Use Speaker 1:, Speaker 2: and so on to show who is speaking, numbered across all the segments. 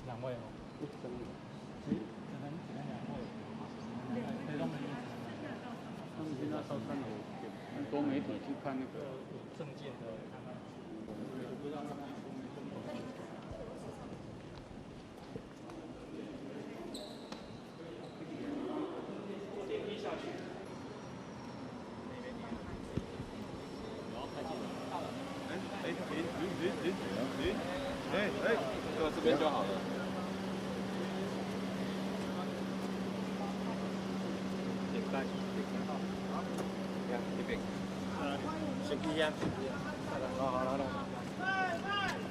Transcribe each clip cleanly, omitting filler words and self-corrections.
Speaker 1: 兩位哦。其實只能兩位。台東人。
Speaker 2: 他們現在到三樓，給多媒體去看那個
Speaker 1: 有證件的，看看。我不知道他們有沒有。坐電梯下去。
Speaker 3: 哎哎哎哎哎哎哎，到這邊就好了。簡單，簡單。看這邊。
Speaker 4: 手機啊，好好來來。
Speaker 5: 麥麥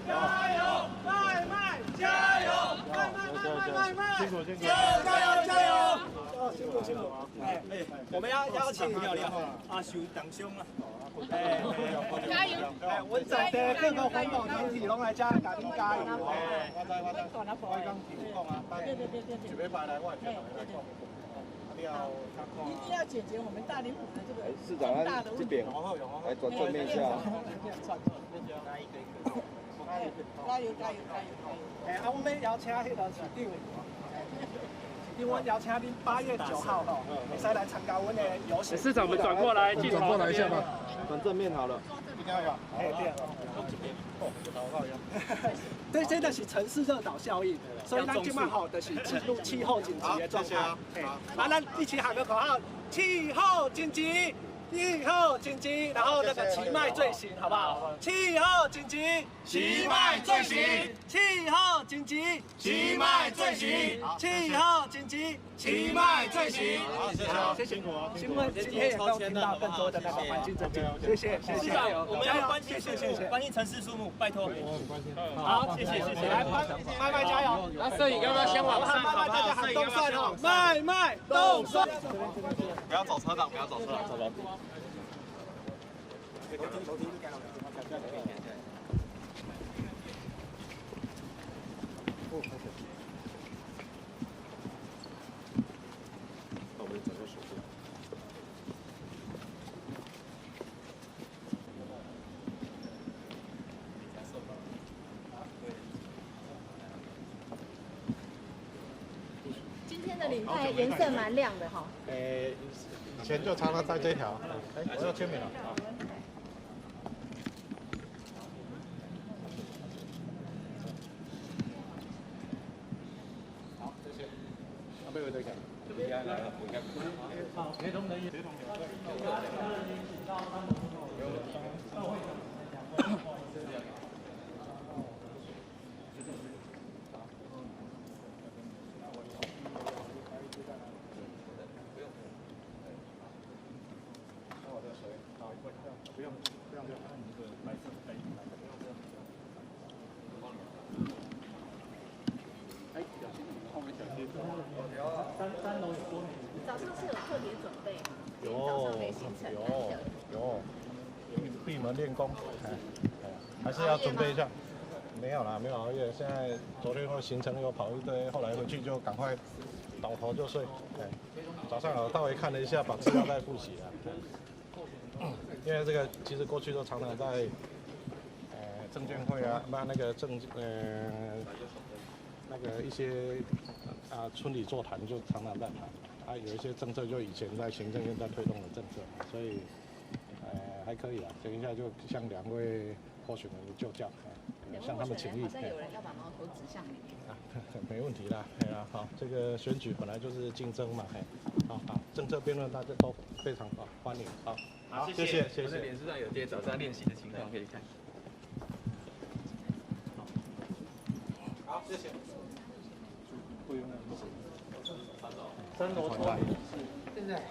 Speaker 5: 加油！麥麥加油！麥麥麥麥麥，
Speaker 4: 辛苦辛苦，
Speaker 5: 加油加油加油！
Speaker 4: 哦，辛苦辛苦。
Speaker 5: 哎，我們要邀請啊，受重傷啊。哎，
Speaker 6: 加油！
Speaker 5: 哎，阮在地各個環保團體攏來遮共恁加油。
Speaker 4: 哎，我知我知，我剛聽講啊，
Speaker 6: 對對對對對，
Speaker 4: 一禮拜來我會叫大家來講。
Speaker 6: 一定要解決我們大林埔的這個
Speaker 3: 市長這邊來轉正面一下。
Speaker 6: 加油加油加油！
Speaker 5: 哎，啊，阮欲邀請彼個市長，市長，阮邀請恁8月9號吼，會使來參加阮的遊行。
Speaker 2: 市長，我們轉過來，
Speaker 7: 轉過來一下吧。
Speaker 3: 轉正面好了。
Speaker 5: 哎對。對，這就是城市熱島效應，所以咱這擺吼就是進入氣候緊急的狀態。啊，咱一起喊個口號：氣候緊急，氣候緊急，然後那個齊邁最行，好不好？氣候緊急，
Speaker 3: 齊邁最行，
Speaker 5: 氣候緊急，
Speaker 3: 齊邁最行，
Speaker 5: 氣候緊急，
Speaker 3: 齊邁最行。
Speaker 4: 好，謝謝，
Speaker 5: 謝謝。新聞今天也都聽到更多的那個環境政見，謝謝，謝謝。
Speaker 8: 我們要關心樹木，關心城市樹木，拜託。
Speaker 5: 好，謝謝，謝謝。來，麥麥加油！
Speaker 2: 那攝影要不要先往上？
Speaker 5: 麥麥大家喊凍蒜哦，麥麥凍蒜。
Speaker 3: 不要走車道，不要走車道，走樓梯。
Speaker 4: 樓梯，
Speaker 3: 那我們整個手機。
Speaker 6: 今天的領帶顏色蠻亮的哈。
Speaker 4: 欸，以前就常常戴這條。哎，我要簽名了。好，謝謝。阿貝，我再看。
Speaker 1: 好，協同人員。協同兩位。
Speaker 4: 不用，不用，不用。
Speaker 2: 哎，小心，後面小心。
Speaker 1: 三樓有多媒體。
Speaker 6: 早上是有特別準備嗎？
Speaker 4: 有，
Speaker 6: 早上沒行程。
Speaker 4: 有有，閉門練功，還是要準備一下。沒有啦，沒有熬夜。現在昨天後行程又跑一堆，後來回去就趕快倒頭就睡。早上我稍微看了一下，把資料再複習了。因為這個其實過去都常常在，證監會啊，那個證那個一些啊村里座談就常常在談，啊有一些政策就以前在行政院在推動的政策，所以，還可以啦。等一下就向兩位候選人就教，向他們請益。
Speaker 6: 好像有人要把矛頭指向你。
Speaker 4: 啊，沒問題啦，對啦，好，這個選舉本來就是競爭嘛，嘿，好好，政策辯論大家都非常好，歡迎，好。
Speaker 8: 好，
Speaker 4: 謝謝，謝謝。
Speaker 8: 臉書上有些早上練習的情況可以看。
Speaker 4: 好，謝謝。
Speaker 1: 三樓抽是
Speaker 5: 現在。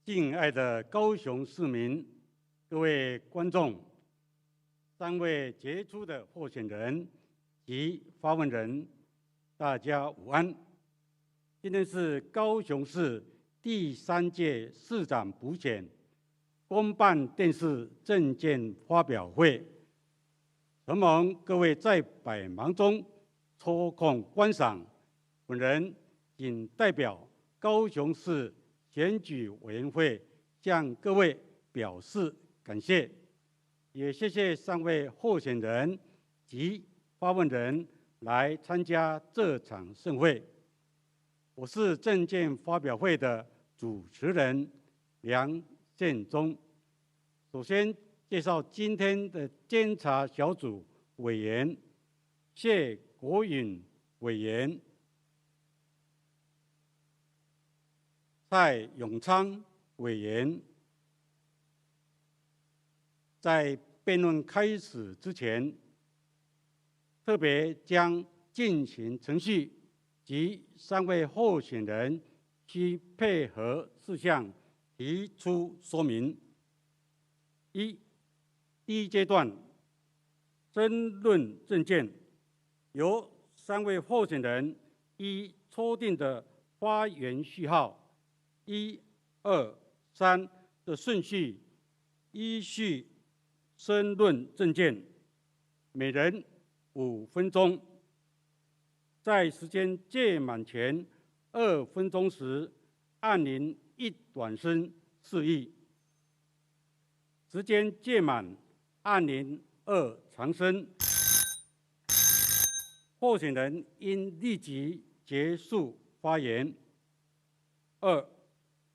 Speaker 2: 敬愛的高雄市民，各位觀眾，三位傑出的候選人及發問人，大家午安。今天是高雄市第三屆市長補選公辦電視政見發表會，承蒙各位在百忙中抽空觀賞，本人謹代表高雄市選舉委員會向各位表示感謝，也謝謝三位候選人及發問人來參加這場盛會。我是政見發表會的主持人梁建忠。首先介紹今天的監察小組委員謝國允委員、蔡永昌委員。在辯論開始之前，特別將進行程序及三位候選人需配合事項提出說明。一、第一階段爭論政見，由三位候選人依抽定的發言序號一、二、三的順序依序申論政見，每人5分鐘。在時間屆滿前2分鐘時，按鈴一短聲示意；時間屆滿，按鈴二長聲。候選人應立即結束發言。二、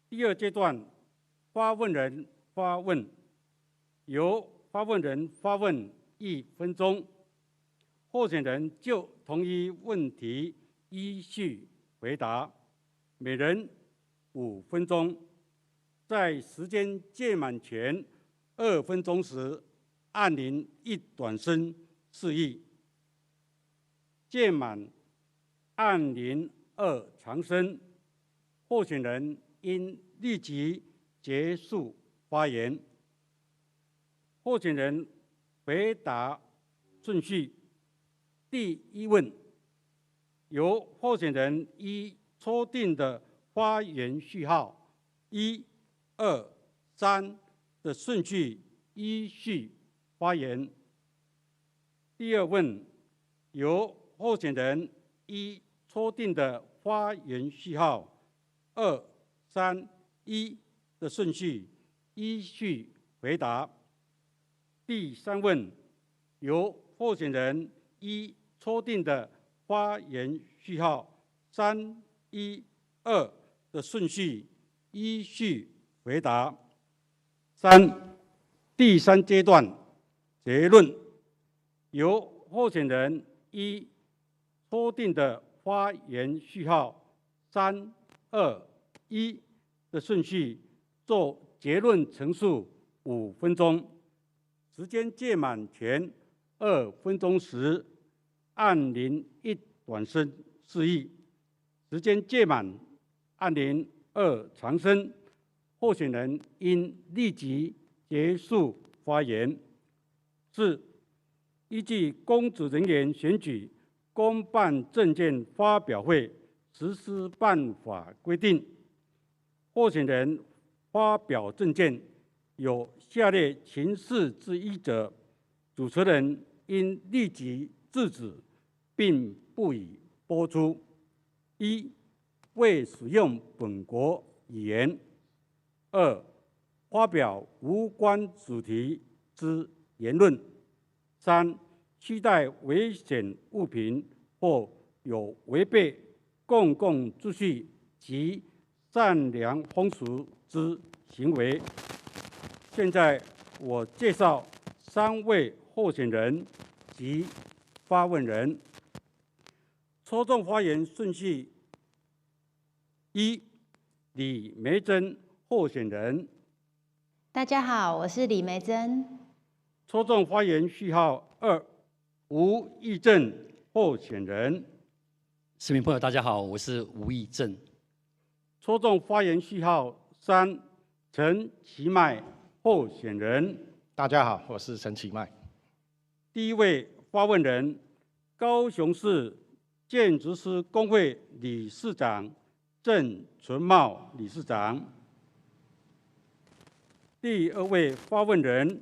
Speaker 2: 第二階段，發問人發問，由發問人發問1分鐘，候選人就同一問題依序回答，每人5分鐘。在時間屆滿前2分鐘時，按鈴一短聲示意；屆滿按鈴二長聲，候選人應立即結束發言。候選人回答順序：第一問，由候選人依抽定的發言序號一、二、三的順序依序發言。第二問，由候選人依抽定的發言序號二、三、一的順序依序回答。第三問，由候選人依抽定的發言序號三、一、二的順序依序回答。三、第三階段結論，由候選人依抽定的發言序號三、二、一的順序做結論陳述5分鐘。時間屆滿前2分鐘時，按鈴一短聲示意；時間屆滿，按鈴二長聲。候選人應立即結束發言。四、依據公職人員選舉公辦政見發表會實施辦法規定，候選人發表政見有下列情事之一者，主持人應立即制止，並不予播出：一、未使用本國語言；二、發表無關主題之言論；三、攜帶危險物品或有違背公共秩序及善良風俗之行為。現在我介紹三位候選人及發問人。抽中發言順序：一、李眉蓁候選人。
Speaker 7: 大家好，我是李眉蓁。
Speaker 2: 抽中發言序號二，吳益政候選人。
Speaker 9: 市民朋友，大家好，我是吳益政。
Speaker 2: 抽中發言序號三，陈其迈候选人。
Speaker 4: 大家好，我是陈其迈。
Speaker 2: 第一位发问人，高雄市建筑师公会理事长郑纯茂理事长。第二位发问人，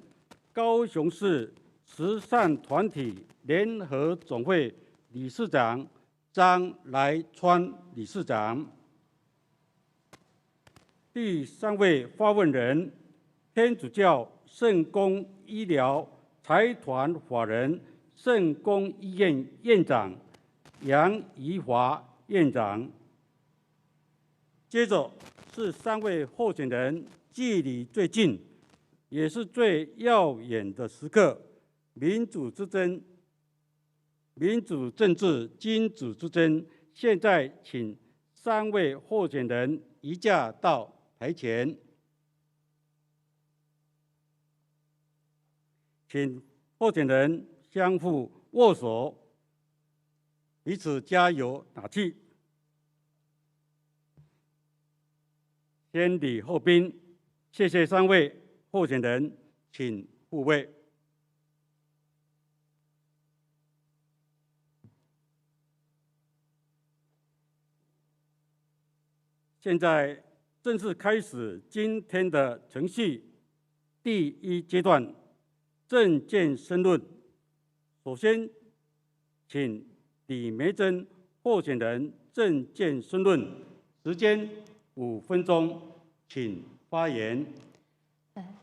Speaker 2: 高雄市慈善团体联合总会理事长张来川理事长。第三位发问人，天主教圣公医疗财团法人圣公医院院长杨宜华院长。接着是三位候选人距离最近，也是最耀眼的时刻——民主之争、民主政治金主之争。现在，请三位候选人移驾到台前，请候选人相互握手，彼此加油打气。先礼后兵，谢谢三位候选人，请复位。现在正式开始今天的程序，第一阶段政见申论。首先，请李梅珍候选人政见申论，时间5分钟，请发言。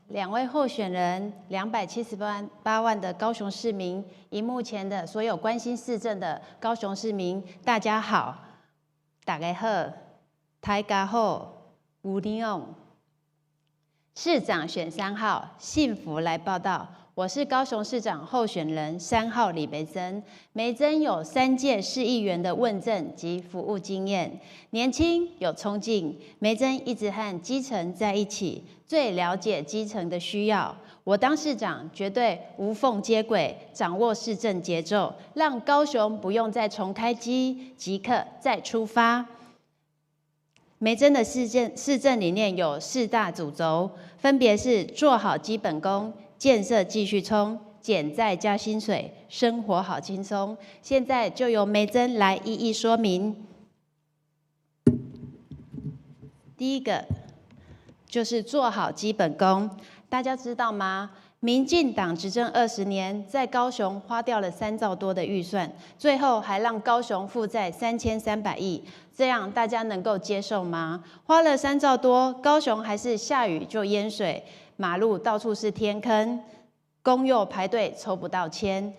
Speaker 7: 两位候选人，278万的高雄市民，荧幕前的所有关心市政的高雄市民，大家好，大家好，大家好，吴立勇，市长选3号，幸福来报到。我是高雄市长候选人3号李梅珍。梅珍有3届市议员的问政及服务经验，年轻有冲劲。梅珍一直和基层在一起，最了解基层的需要。我当市长绝对无缝接轨，掌握市政节奏，让高雄不用再重开机，即刻再出发。梅珍的市政理念有四大主轴，分别是做好基本功、建设继续冲、减债加薪水、生活好轻松。现在就由梅珍来一一说明。第一个就是做好基本功，大家知道吗？民进党执政20年，在高雄花掉了3兆多的预算，最后还让高雄负债3300亿，这样大家能够接受吗？花了3兆多，高雄还是下雨就淹水，马路到处是天坑，公幼排队抽不到签，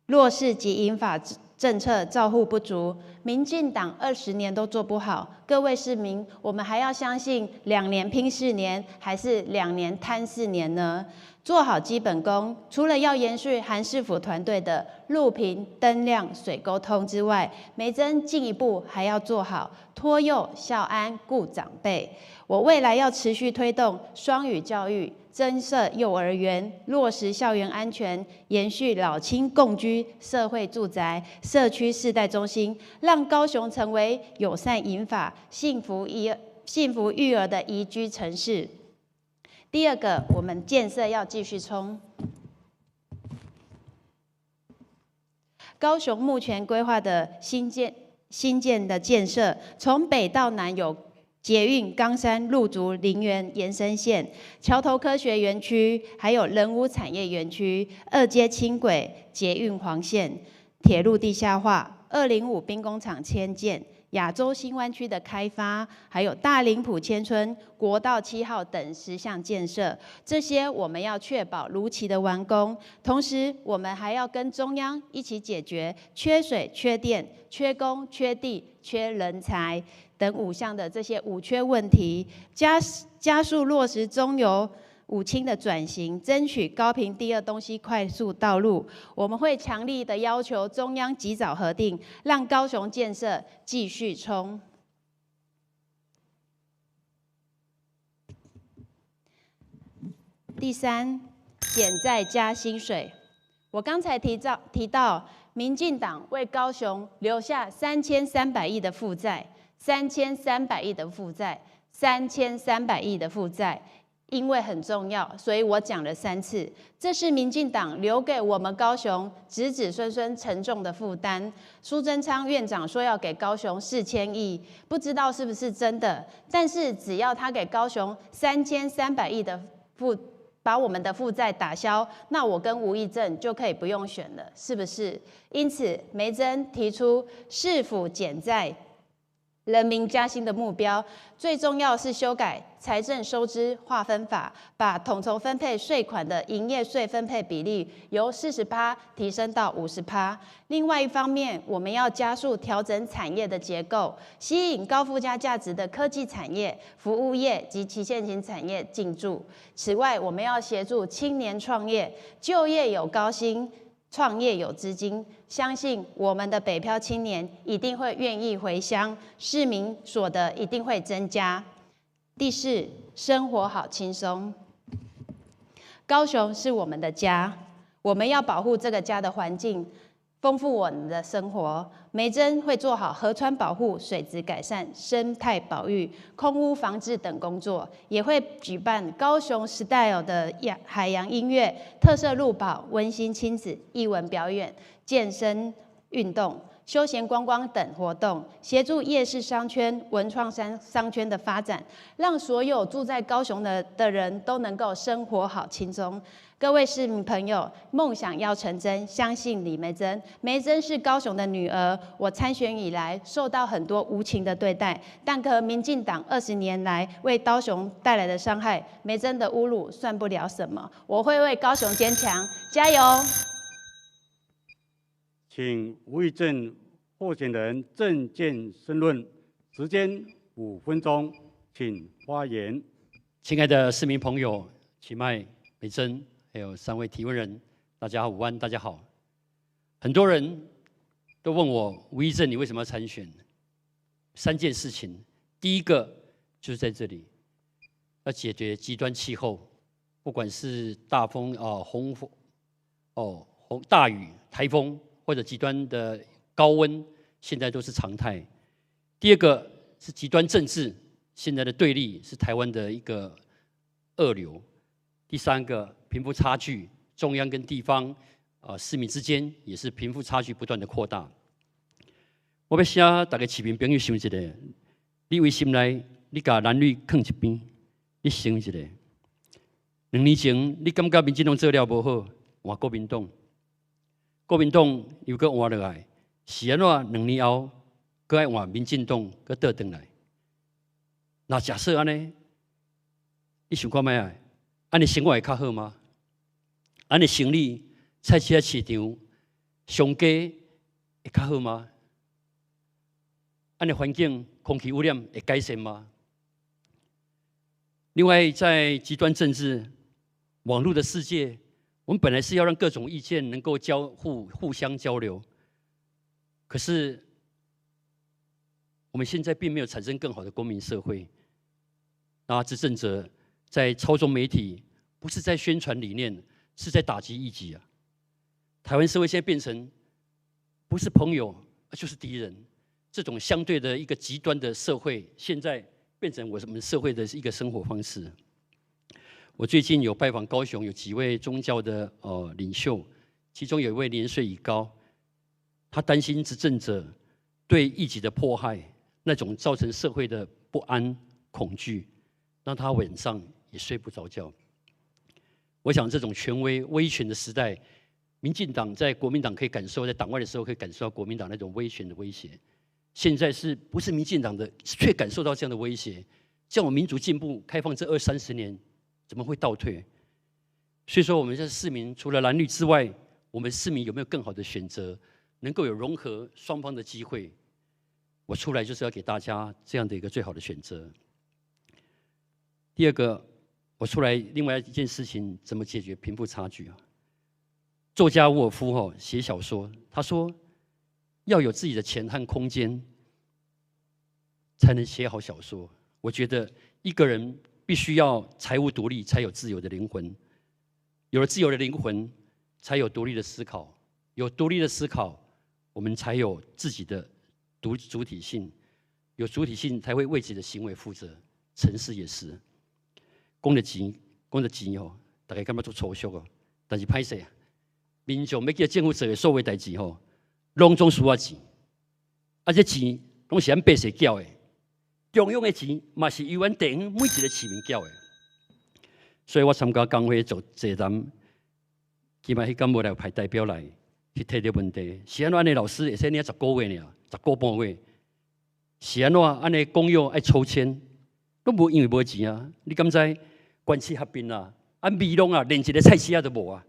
Speaker 7: 弱势及银发政策照护不足，民进党二十年都做不好。各位市民，我们还要相信2年拼4年，还是2年贪4年呢？做好基本功，除了要延续韩市府团队的路平、灯亮、水沟通之外，梅珍进一步还要做好托幼、孝安、顾长辈。我未来要持续推动双语教育，增设幼儿园，落实校园安全，延续老青共居、社会住宅、社区世代中心，让高雄成为友善银发、幸福育儿的宜居城市。第二个，我们建设要继续冲。高雄目前规划的新建的建设，从北到南有捷运冈山、路竹、林园延伸线、桥头科学园区，还有仁武产业园区、二阶轻轨、捷运黄线、铁路地下化、205兵工厂迁建、亚洲新湾区的开发，还有大林埔迁村、国道7号等10项建设，这些我们要确保如期的完工。同时，我们还要跟中央一起解决缺水、缺电、缺工、缺地、缺人才等五项的这些五缺问题，加速落实中油五轻的转型，争取高屏第二东西快速道路。我们会强力的要求中央及早核定，让高雄建设继续冲。第三，减债加薪水。我刚才提到，民进党为高雄留下三千三百亿的负债，三千三百亿的负债，三千三百亿的负债。因为很重要，所以我讲了三次。这是民进党留给我们高雄子子孙孙沉重的负担。苏贞昌院长说要给高雄4000亿，不知道是不是真的。但是只要他给高雄3300亿的负，把我们的负债打消，那我跟吴益政就可以不用选了，是不是？因此，梅珍提出市府减债，人民加薪的目标，最重要是修改财政收支划分法，把统筹分配税款的营业税分配比例由40趴提升到50趴。另外一方面，我们要加速调整产业的结构，吸引高附加价值的科技产业、服务业及旗舰型产业进驻。此外，我们要协助青年创业，就业有高薪，创业有资金，相信我们的北漂青年一定会愿意回乡，市民所得一定会增加。第四，生活好轻松。高雄是我们的家，我们要保护这个家的环境，丰富我们的生活。梅珍会做好河川保护、水质改善、生态保育、空污防治等工作，也会举办高雄 style 的海洋音乐、特色路跑、温馨亲子、艺文表演、健身运动、休闲观光等活动，协助夜市商圈、文创商圈的发展，让所有住在高雄的人都能够生活好轻松。各位市民朋友，梦想要成真，相信李梅珍。梅珍是高雄的女儿，我参选以来受到很多无情的对待，但和民进党20年来为高雄带来的伤害，梅珍的侮辱算不了什么。我会为高雄坚强，加油！
Speaker 2: 请吴益政候选人政见申论，时间5分钟，请发言。
Speaker 9: 亲爱的市民朋友，启迈、美珍，还有三位提问人，大家午安，大家好。很多人都问我吴益政，你为什么要参选？三件事情，第一个就是在这里要解决极端气候，不管是大风啊、洪风、哦、洪大雨、台风或者极端的高温，现在都是常态。第二个是极端政治，现在的对立是台湾的一个恶瘤。第三个，贫富差距，中央跟地方，市民之间也是贫富差距不断的扩大。我欲请逐个市民朋友想一下，你佇心内，你共蓝绿囥一边，你想一下，2年前你感觉民进党做了无好，换国民党，国民党又阁换落来，是按怎？两年后，阁爱换民进党，阁倒转来。若假设按呢，你想看觅啊？按呢生活会较好吗？按呢生理菜市仔市场商家会较好吗？按呢环境空气污染会改善吗？另外，在极端政治、网络的世界，我们本来是要让各种意见能够交互、互相交流，可是我们现在并没有产生更好的公民社会。那执政者在操纵媒体，不是在宣传理念，是在打击异己啊！台湾社会现在变成不是朋友，就是敌人，这种相对的一个极端的社会，现在变成我们社会的一个生活方式。我最近有拜访高雄，有几位宗教的领袖，其中有一位年岁已高，他担心执政者对异己的迫害，那种造成社会的不安、恐惧，让他晚上也睡不着觉。我想，这种权威威权的时代，民进党在国民党可以感受，在党外的时候可以感受到国民党那种威权的威胁。现在是不是民进党的，却感受到这样的威胁？像我们民主进步开放这二三十年，怎么会倒退？所以说，我们这市民除了蓝绿之外，我们市民有没有更好的选择，能够有融合双方的机会？我出来就是要给大家这样的一个最好的选择。第二个，我出来另外一件事情，怎么解决贫富差距啊？作家伍尔夫哈写小说，他说要有自己的钱和空间，才能写好小说。我觉得一个人必须要财务独立，才有自由的灵魂。有了自由的灵魂，才有独立的思考。有独立的思考，我们才有自己的主体性。有主体性，才会为自己的行为负责。城市也是，讲著钱講著錢吼，大家感覺足粗俗哦。但是歹勢啊，民眾欲叫政府做的所有代誌吼，攏總需要錢。啊，這錢攏是咱百姓繳的，中央的錢嘛是由阮地方每一個市民繳的。所以我參加工會做座談，起碼彼工無來派代表來去提著問題，是按怎按呢老師會使領10個月爾，10個半月，是按怎按呢公幼愛抽籤，攏無因為無錢啊！你敢知關市合併啊？啊，美濃啊，連一个菜市仔都無啊！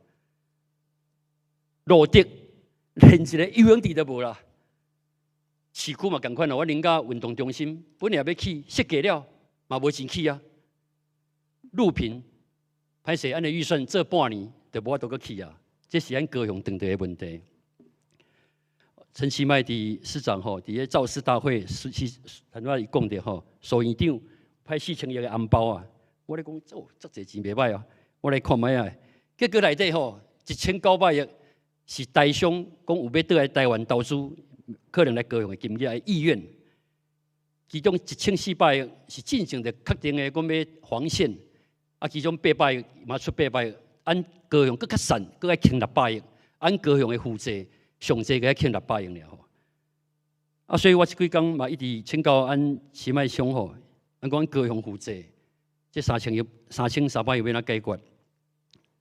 Speaker 9: 蘆竹連一个游泳池都無啦。市區嘛仝款咯，我苓家運動中心本來欲起，設計了嘛無錢起啊。路平歹勢，按呢預算做半年就無法度閣起啊！這是咱高雄當地的問題。陳其邁佇市長吼，佇咧造勢大會時時，坦白伊講著吼，蘇院長派4000億的紅包啊！我咧講，哦，遮濟錢袂䆀啊！我來看覓啊，結果內底吼1900億是台商講有欲倒來台灣投資，可能來高雄的金額的意願。其中1400億是進前就確定的，講欲黃線，啊，其中800億嘛出800億，按高雄閣較散，閣愛傾600億，按高雄的負債上濟閣愛傾600億爾吼。啊，所以我這幾工嘛一直請教按其邁兄吼，按講高雄負債，這3000億、3300億欲按怎解決？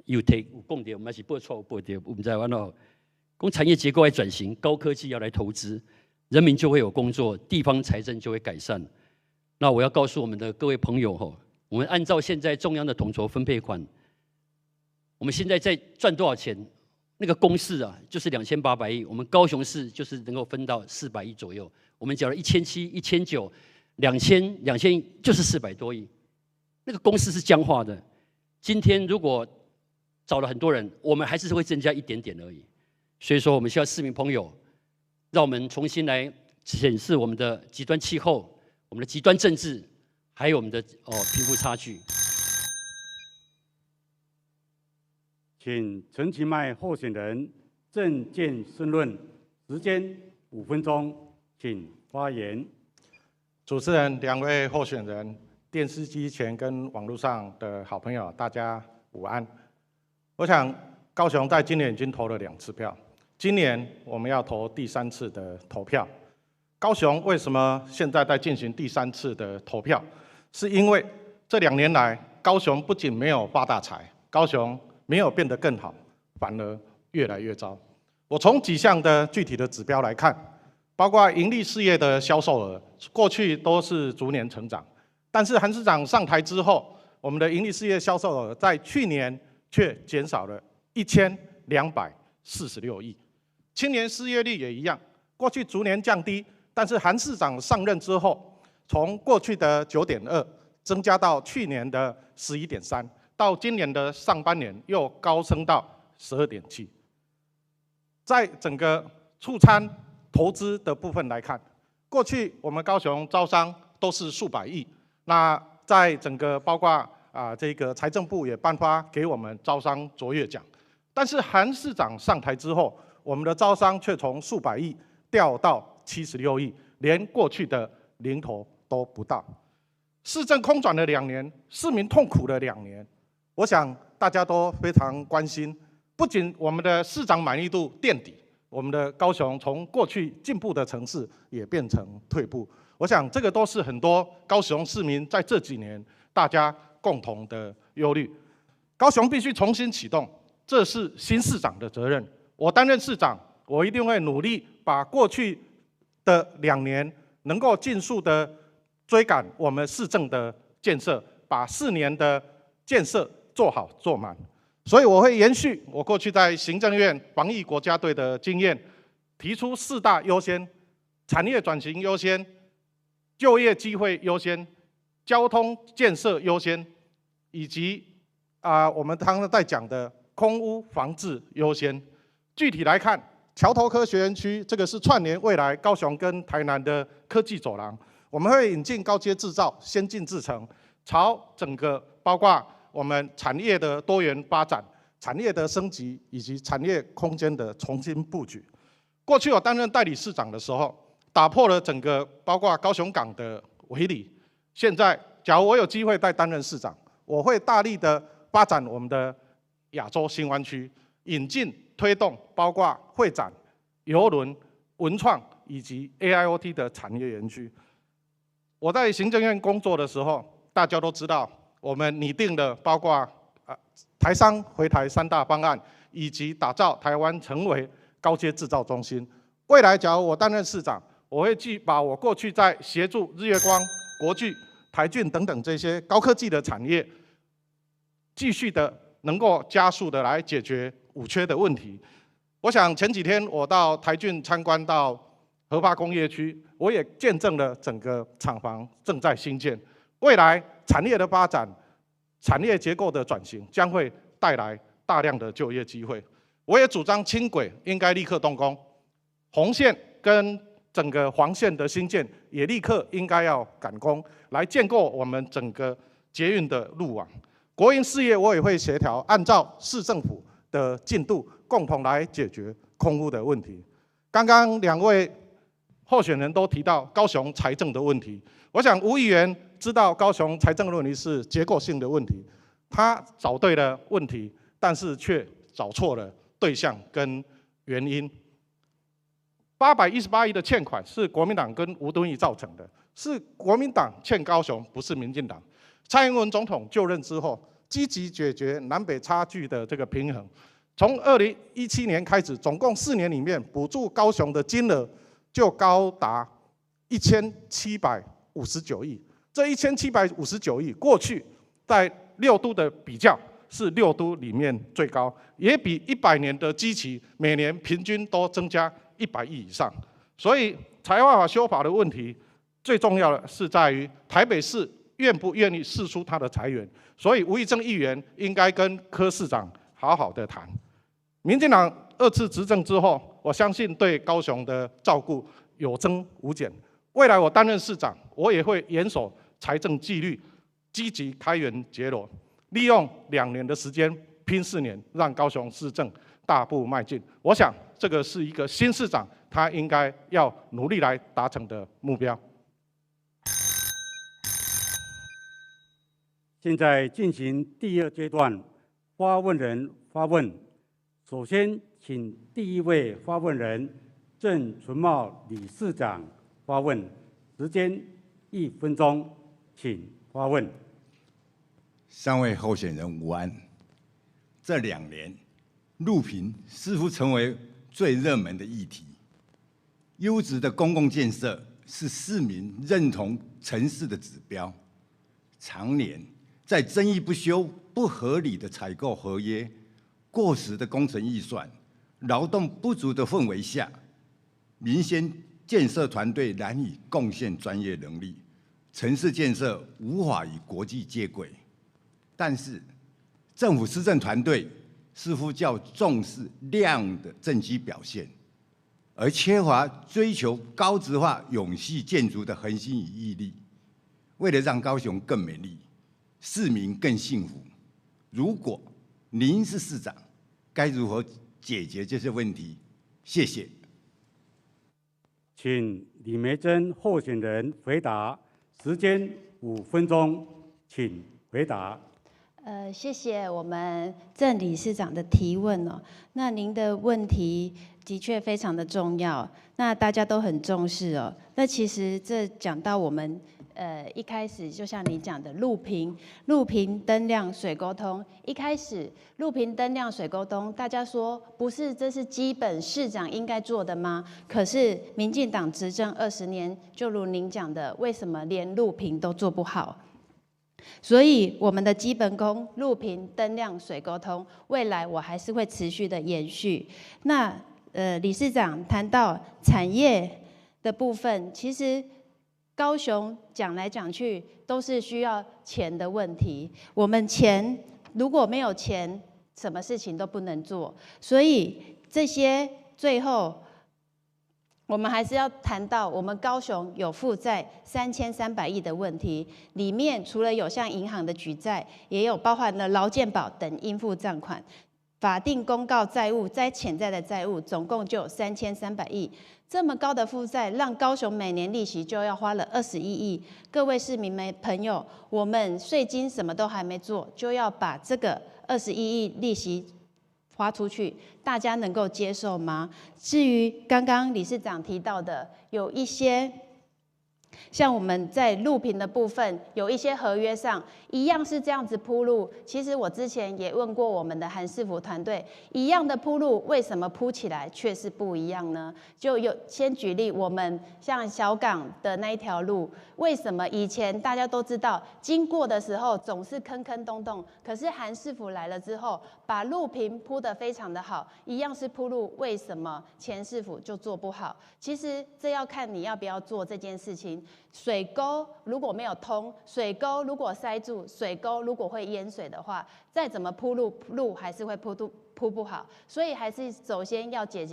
Speaker 9: 有提有講著，毋是報錯報著，毋知按怎。講產業結構愛轉型，高科技要來投資，人民就會有工作，地方財政就會改善。那我要告訴我們的各位朋友吼，我們按照現在中央的統籌分配款，我們現在在賺多少錢？那個公式啊，就是2800億。我們高雄市就是能夠分到400億左右。我們繳了1700、1900、2000、2000，就是400多億。那個公式是僵化的。今天如果找了很多人，我們還是會增加一點點而已。所以說，我們需要市民朋友，讓我們重新來檢視我們的極端氣候、我們的極端政治，還有我們的貧富差距。
Speaker 2: 請陳其邁候選人政見申論，時間5分鐘，請發言。
Speaker 4: 主持人、兩位候選人、電視機前跟網絡上的好朋友，大家午安。我想高雄在今年已經投了2次票，今年我們要投第3次的投票。高雄為什麼現在在進行第3次的投票？是因為這2年來，高雄不僅沒有發大財，高雄沒有變得更好，反而越來越糟。我從幾項的具體的指標來看，包括營利事業的銷售額，過去都是逐年成長，但是韓市長上台之後，我們的營利事業銷售額在去年卻減少了1246億。青年失業率也一樣，過去逐年降低，但是韓市長上任之後，從過去的9.2增加到去年的11.3。到今年的上半年又高升到12.7。在整個促參投資的部分來看，過去我們高雄招商都是數百億，那在整個包括這個財政部也頒發給我們招商卓越獎，但是韓市長上台之後，我們的招商卻從數百億掉到76億，連過去的零頭都不到。市政空轉了2年，市民痛苦了2年。我想大家都非常關心，不僅我們的市長滿意度墊底，我們的高雄從過去進步的城市也變成退步。我想這個都是很多高雄市民在這幾年大家共同的憂慮。高雄必須重新啟動，這是新市長的責任。我擔任市長，我一定會努力把過去的2年能夠盡速的追趕我們市政的建設，把4年的建設做好做滿，所以我會延續我過去在行政院防疫國家隊的經驗，提出4大優先：產業轉型優先、就業機會優先、交通建設優先，以及我們剛剛在講的空污防治優先。具體來看，橋頭科學園區這個是串聯未來高雄跟台南的科技走廊，我們會引進高階製造、先進製程，朝整個包括我們產業的多元發展、產業的升級以及產業空間的重新布局。過去我擔任代理市長的時候，打破了整個包括高雄港的圍籬。現在，假如我有機會再擔任市長，我會大力的发展我们的亚洲新湾区，引进推动包括会展、邮轮、文创以及 AIoT 的产业园区。我在行政院工作的时候，大家都知道，我们拟定的包括台商回台三大方案，以及打造台湾成为高阶制造中心。未来，假如我担任市长，我会继把我过去在协助日月光、国巨、台郡等等这些高科技的产业，继续的能够加速的来解决五缺的问题。我想前几天我到台郡参观到合发工业区，我也见证了整个厂房正在兴建。未来产业的发展、产业结构的转型，将会带来大量的就业机会。我也主张轻轨应该立刻动工，红线跟整个黄线的兴建也立刻应该要赶工，来建构我们整个捷运的路网。国营事业我也会协调，按照市政府的进度，共同来解决空屋的问题。刚刚两位候选人都提到高雄财政的问题，我想吴议员知道高雄财政的问题是结构性的问题，他找对了问题，但是却找错了对象跟原因。818亿的欠款是国民党跟吴敦义造成的，是国民党欠高雄，不是民进党。蔡英文总统就任之后，积极解决南北差距的这个平衡。从2017年开始，总共4年里面，补助高雄的金额就高达1759亿。这一千七百五十九亿，过去在六都的比较是六都里面最高，也比100年的基期每年平均都增加100亿以上。所以财会法修法的问题，最重要的是在于台北市愿不愿意释出他的财源。所以吴益政议员应该跟柯市长好好的谈。民进党二次执政之后，我相信对高雄的照顾有增无减。未来我担任市长，我也会严守财政纪律，积极开源节流，利用2年的时间拼4年，让高雄市政大步迈进。我想这个是一个新市长他应该要努力来达成的目标。
Speaker 2: 现在进行第二阶段，发问人发问。首先，请第一位发问人郑纯茂理事长发问，时间1分钟，请发问。
Speaker 10: 三位候选人午安。这2年，路平似乎成为最热门的议题。优质的公共建设是市民认同城市的指标，常年在争议不休、不合理的采购合约、过时的工程预算、劳动不足的氛围下，民间建设团队难以贡献专业能力，城市建设无法与国际接轨。但是，政府施政团队似乎较重视量的政绩表现，而缺乏追求高质化永续建筑的恒心与毅力。为了让高雄更美丽，市民更幸福，如果您是市长，该如何解决这些问题？谢谢。
Speaker 2: 请李眉蓁候选人回答，时间5分钟，请回答。
Speaker 7: 谢谢我们郑理事长的提问哦。那您的问题的确非常的重要，那大家都很重视哦。那其实这讲到我们一开始就像你讲的路平、路平灯亮水沟通。一开始路平灯亮水沟通，大家说不是这是基本市长应该做的吗？可是民进党执政20年，就如您讲的，为什么连路平都做不好？所以我们的基本功，路平灯亮水沟通，未来我还是会持续的延续。那理事长谈到产业的部分，其实高雄讲来讲去都是需要钱的问题。我们钱如果没有钱，什么事情都不能做。所以这些最后，我们还是要谈到我们高雄有负债3300亿的问题，里面除了有向银行的举债，也有包含了劳健保等应付账款。法定公告债务在潜在的债务总共就有3300亿，这么高的负债，让高雄每年利息就要花了21亿。各位市民们朋友，我们税金什么都还没做，就要把这个二十一亿利息花出去，大家能够接受吗？至于刚刚理事长提到的，有一些，像我们在路平的部分，有一些合约上一样是这样子铺路。其实我之前也问过我们的韩市府团队，一样的铺路，为什么铺起来却是不一样呢？就有先举例，我们像小港的那一条路，为什么以前大家都知道经过的时候总是坑坑洞洞，可是韩市府来了之后，把路平铺得非常的好，一样是铺路，为什么前市府就做不好？其实这要看你要不要做这件事情。水沟如果没有通，水沟如果塞住，水沟如果会淹水的话，再怎么铺路，路还是会铺不好。所以还是首先要解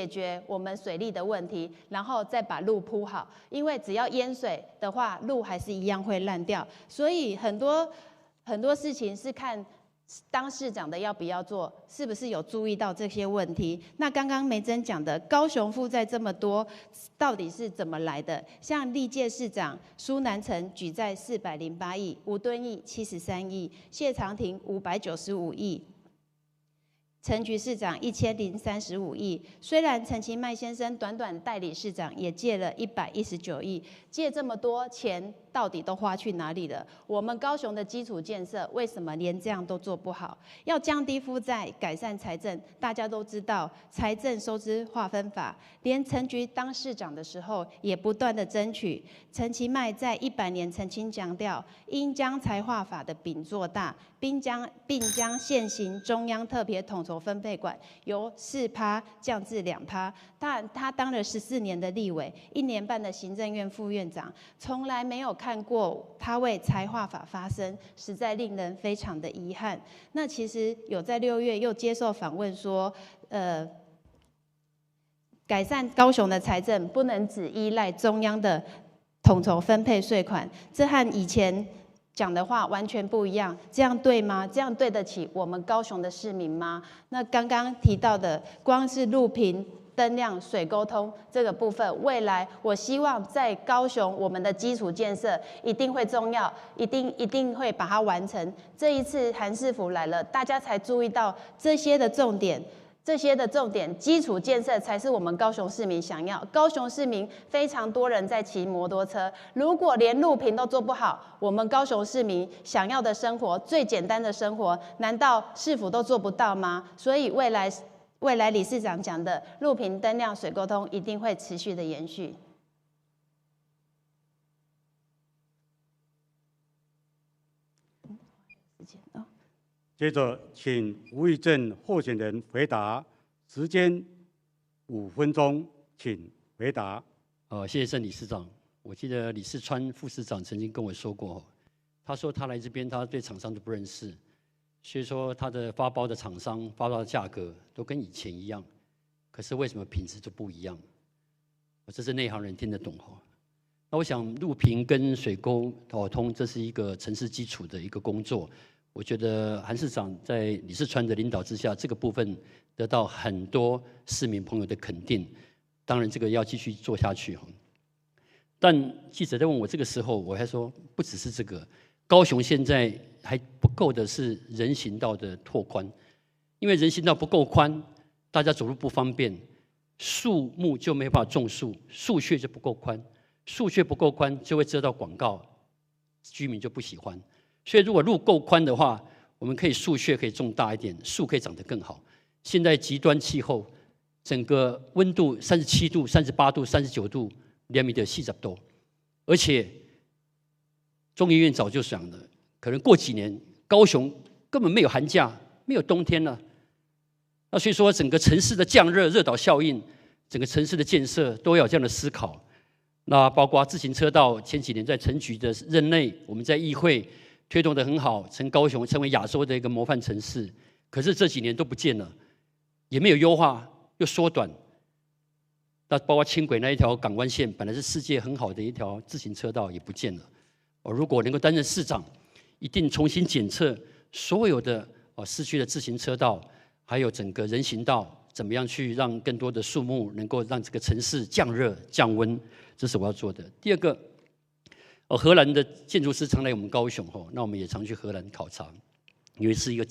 Speaker 7: 决我们水利的问题，然后再把路铺好。因为只要淹水的话，路还是一样会烂掉。所以很多很多事情是看当市长的要不要做，是不是有注意到这些问题？那刚刚梅珍讲的高雄负债这么多，到底是怎么来的？像历届市长苏南成举债408亿，吴敦义73亿，谢长廷595亿。陈菊市长1035亿，虽然陈其迈先生短短代理市长也借了119亿，借这么多钱到底都花去哪里了？我们高雄的基础建设为什么连这样都做不好？要降低负债、改善财政，大家都知道财政收支划分法，连陈菊当市长的时候也不断的争取。陈其迈在100年曾经强调，应将财划法的饼做大，并将现行中央特别统筹分配款由4趴降至2趴。但他当了14年的立委，1年半的行政院副院长，从来没有看过他为财划法发声，实在令人非常的遗憾。那其实有在6月又接受访问说，改善高雄的财政不能只依赖中央的统筹分配税款，这和以前讲的话完全不一样，这样对吗？这样对得起我们高雄的市民吗？那刚刚提到的，光是路平、灯亮、水沟通这个部分，未来我希望在高雄，我们的基础建设一定会重要，一定一定会把它完成。这一次韩市府来了，大家才注意到这些的重点。这些的重点，基础建设才是我们高雄市民想要。高雄市民非常多人在骑摩托车，如果连路平都做不好，我们高雄市民想要的生活，最简单的生活，难道市府都做不到吗？所以未来理事长讲的路平灯亮水沟通一定会持续的延续。
Speaker 2: 接着，请吴益政候选人回答，时间5分钟，请回答。
Speaker 9: 谢谢郑理事长。我记得李四川副市长曾经跟我说过，他说他来这边，他对厂商都不认识，所以说他的发包的厂商发包的价格都跟以前一样，可是为什么品质就不一样？这是内行人听得懂哈。那我想路平跟水沟通，这是一个城市基础的一个工作。我觉得韩市长在李四川的领导之下，这个部分得到很多市民朋友的肯定。当然，这个要继续做下去哈。但记者在问我这个时候，我还说不只是这个，高雄现在还不够的是人行道的拓宽，因为人行道不够宽，大家走路不方便，树木就没办法种树，树穴就不够宽，树穴不够宽就会遮到广告，居民就不喜欢。所以，如果路够宽的话，我们可以树穴可以种大一点，树可以长得更好。现在极端气候，整个温度37度、38度、39度，连的40度，而且中研院早就想了，可能过几年高雄根本没有寒假，没有冬天了。那所以说，整个城市的降热、热岛效应，整个城市的建设都要有这样的思考。那包括自行车道，前几年在陈菊的任内，我们在议会推动得很好，成高雄成为亚洲的一个模范城市。可是这几年都不见了，也没有优化，又缩短。那包括轻轨那一条港湾线，本来是世界很好的一条自行车道，也不见了。我如果能够担任市长，一定重新检测所有的市区的自行车道，还有整个人行道，怎么样去让更多的树木能够让这个城市降热降温，这是我要做的。第二个，荷兰的建筑师常来我们高雄吼，那我们也常去荷兰考察。有一次一个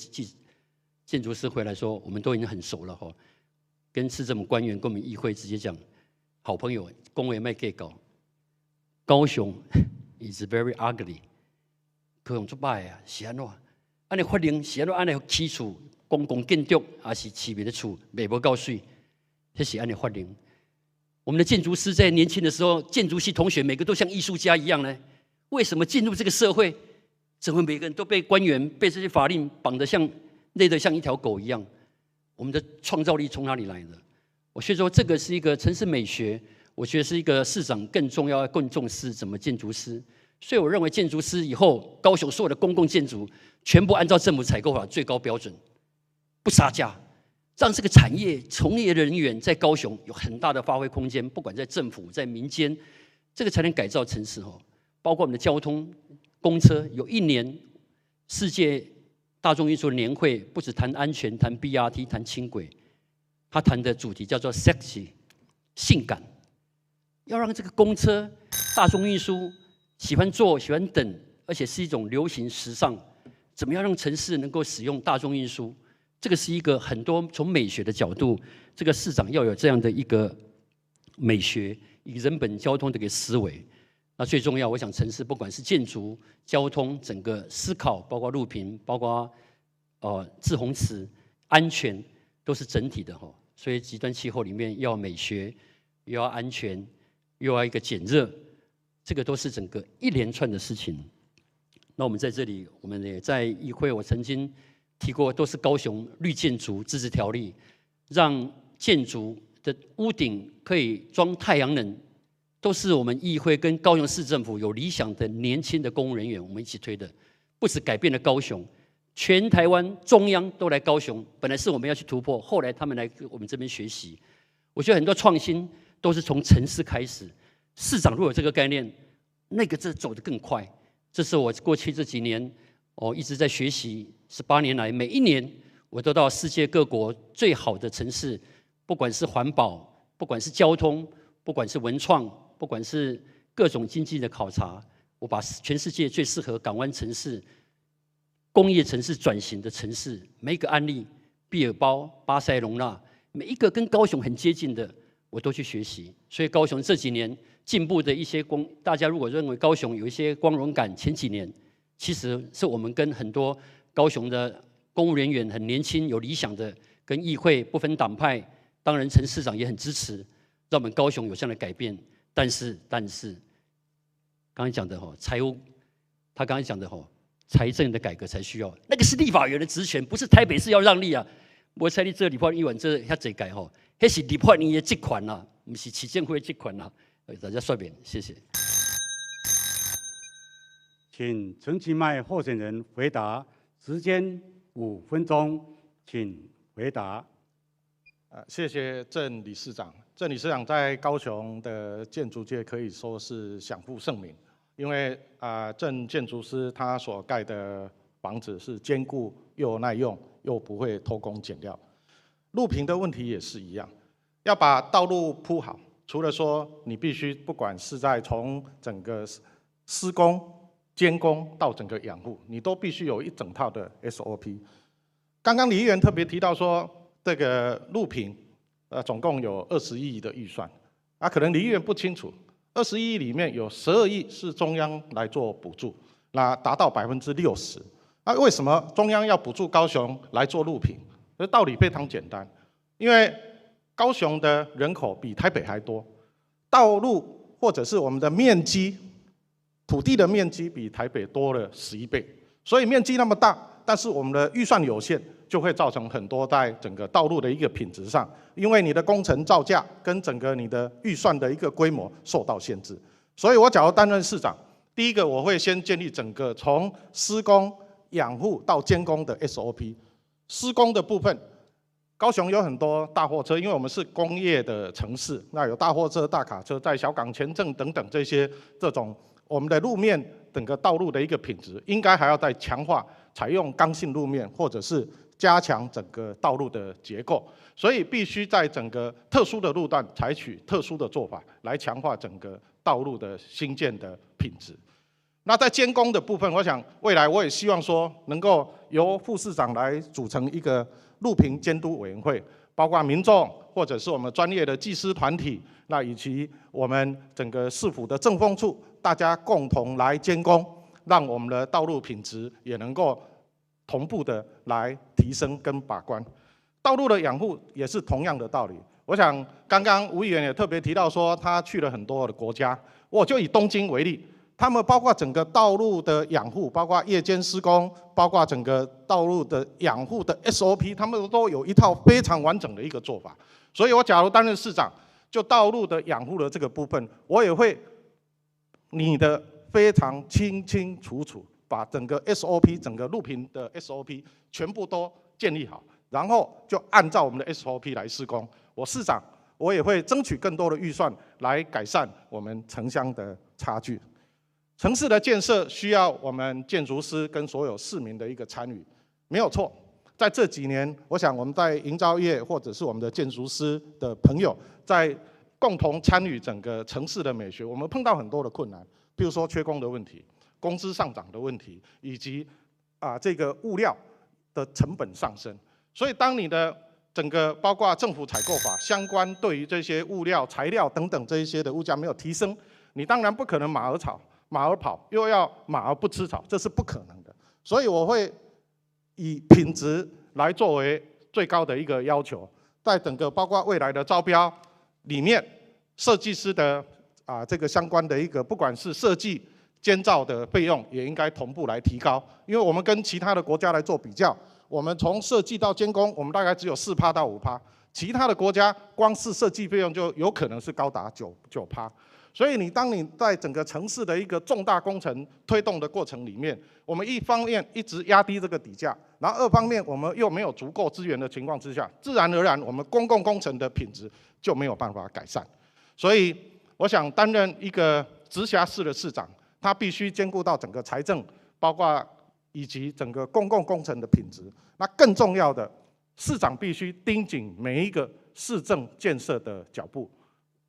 Speaker 9: 建筑师回来说，我们都已经很熟了吼，跟市政府官员跟我们议会直接讲，好朋友，讲话莫计较，高雄 is very ugly，高雄足歹啊，是按怎？按呢法令是按怎按呢起厝？公共建筑抑是市民的厝，卖无够媠，彼是按呢法令。我们的建筑师在年轻的时候，建筑系同学每个都像艺术家一样呢。为什么进入这个社会，怎么每个人都被官员、被这些法令绑得像累得像一条狗一样？我们的创造力从哪里来的？我所以说，这个是一个城市美学，我觉得是一个市长更重要、更重视怎么建筑师。所以我认为建筑师以后高雄所有的公共建筑全部按照政府采购法最高标准，不杀价，让这个产业从业人员在高雄有很大的发挥空间，不管在政府在民间，这个才能改造城市哦。包括我们的交通公车，有一年世界大众运输年会，不只谈安全、谈 BRT、谈轻轨，他谈的主题叫做 sexy 性感，要让这个公车大众运输喜欢坐、喜欢等，而且是一种流行时尚，怎么样让城市能够使用大众运输？这个是一个很多从美学的角度，这个市长要有这样的一个美学，以人本交通的一个思维。那最重要，我想城市不管是建筑、交通，整个思考，包括路平，包括滞洪池安全，都是整体的哈。所以极端气候里面要美学，又要安全，又要一个减热，这个都是整个一连串的事情。那我们在这里，我们也在议会，我曾经提过，都是高雄绿建筑自治条例，让建筑的屋顶可以装太阳能，都是我们议会跟高雄市政府有理想的年轻的公务人员，我们一起推的，不止改变了高雄，全台湾中央都来高雄。本来是我们要去突破，后来他们来我们这边学习。我觉得很多创新都是从城市开始，市长如果有这个概念，那个这走得更快。这是我过去这几年我一直在学习，18年来每一年我都到世界各国最好的城市，不管是环保，不管是交通，不管是文创，不管是各种经济的考察，我把全世界最适合港湾城市、工业城市转型的城市，每一个案例，毕尔包、巴塞隆纳，每一个跟高雄很接近的，我都去学习。所以高雄这几年进步的一些光，大家如果认为高雄有一些光荣感，前几年其实是我们跟很多高雄的公务人员很年轻、有理想的，跟议会不分党派，当然陈市长也很支持，让我们高雄有这样的改变。但是，刚才讲的吼，财务，他刚才讲的吼，财政的改革才需要，那个是立法院的职权，不是台北市要让利啊。我猜你这立法议员这遐济届吼，彼是立法院的职权啦，毋是市政府的职权啦。大家说明，谢谢。
Speaker 2: 请陈其迈候选人回答，时间5分钟，请回答。
Speaker 4: 谢谢郑理事长。郑理事长在高雄的建筑界可以说是享负盛名，因为郑建筑师他所盖的房子是坚固又耐用，又不会偷工减料。路平的问题也是一样，要把道路铺好，除了说你必须不管是在从整个施工、监工到整个养护，你都必须有一整套的 SOP。刚刚李议员特别提到说，这个路平，总共有二十亿的预算，啊，可能李议员不清楚，二十亿里面有12亿是中央来做补助，那达到60%。那为什么中央要补助高雄来做路平？这道理非常简单，因为高雄的人口比台北还多，道路或者是我们的面积，土地的面积比台北多了11倍，所以面积那么大，但是我们的预算有限，就会造成很多在整个道路的一个品质上，因为你的工程造价跟整个你的预算的一个规模受到限制。所以我假如担任市长，第一个我会先建立整个从施工、养护到监工的 SOP。施工的部分，高雄有很多大货车，因为我们是工业的城市，那有大货车、大卡车在小港前镇等等这些这种我们的路面整个道路的一个品质，应该还要再强化，采用刚性路面或者是加强整个道路的结构，所以必须在整个特殊的路段采取特殊的做法，来强化整个道路的兴建的品质。那在监工的部分，我想未来我也希望说，能够由副市长来组成一个路平监督委员会，包括民众或者是我们专业的技师团体，那以及我们整个市府的政风处，大家共同来监工，让我们的道路品质也能够同步的来提升跟把关。道路的养护也是同样的道理。我想刚刚吴议员也特别提到说，他去了很多的国家，我就以东京为例。他们包括整个道路的养护，包括夜间施工，包括整个道路的养护的 SOP，他们都有一套非常完整的一个做法。所以我假如担任市长，就道路的养护的这个部分，我也会拟得非常清清楚楚，把整个 SOP、整个路平的 SOP 全部都建立好，然后就按照我们的 SOP 来施工。我市长，我也会争取更多的预算来改善我们城乡的差距。城市的建设需要我们建筑师跟所有市民的一个参与，没有错。在这几年，我想我们在营造业或者是我们的建筑师的朋友，在共同参与整个城市的美学，我们碰到很多的困难，譬如说缺工的问题、工资上涨的问题，以及这个物料的成本上升。所以，当你的整个包括政府采购法相关对于这些物料、材料等等这一些的物价没有提升，你当然不可能马儿草。马儿跑，又要马儿不吃草，这是不可能的。所以我会以品质来作为最高的一个要求，在整个包括未来的招标里面，设计师的这个相关的一个，不管是设计监造的费用，也应该同步来提高。因为我们跟其他的国家来做比较，我们从设计到监工，我们大概只有4趴到5趴，其他的国家光是设计费用就有可能是高达9趴。所以你当你在整个城市的一个重大工程推动的过程里面，我们一方面一直压低这个底价，然后二方面我们又没有足够资源的情况之下，自然而然我们公共工程的品质就没有办法改善。所以我想担任一个直辖市的市长，他必须兼顾到整个财政，包括以及整个公共工程的品质。那更重要的，市长必须盯紧每一个市政建设的脚步。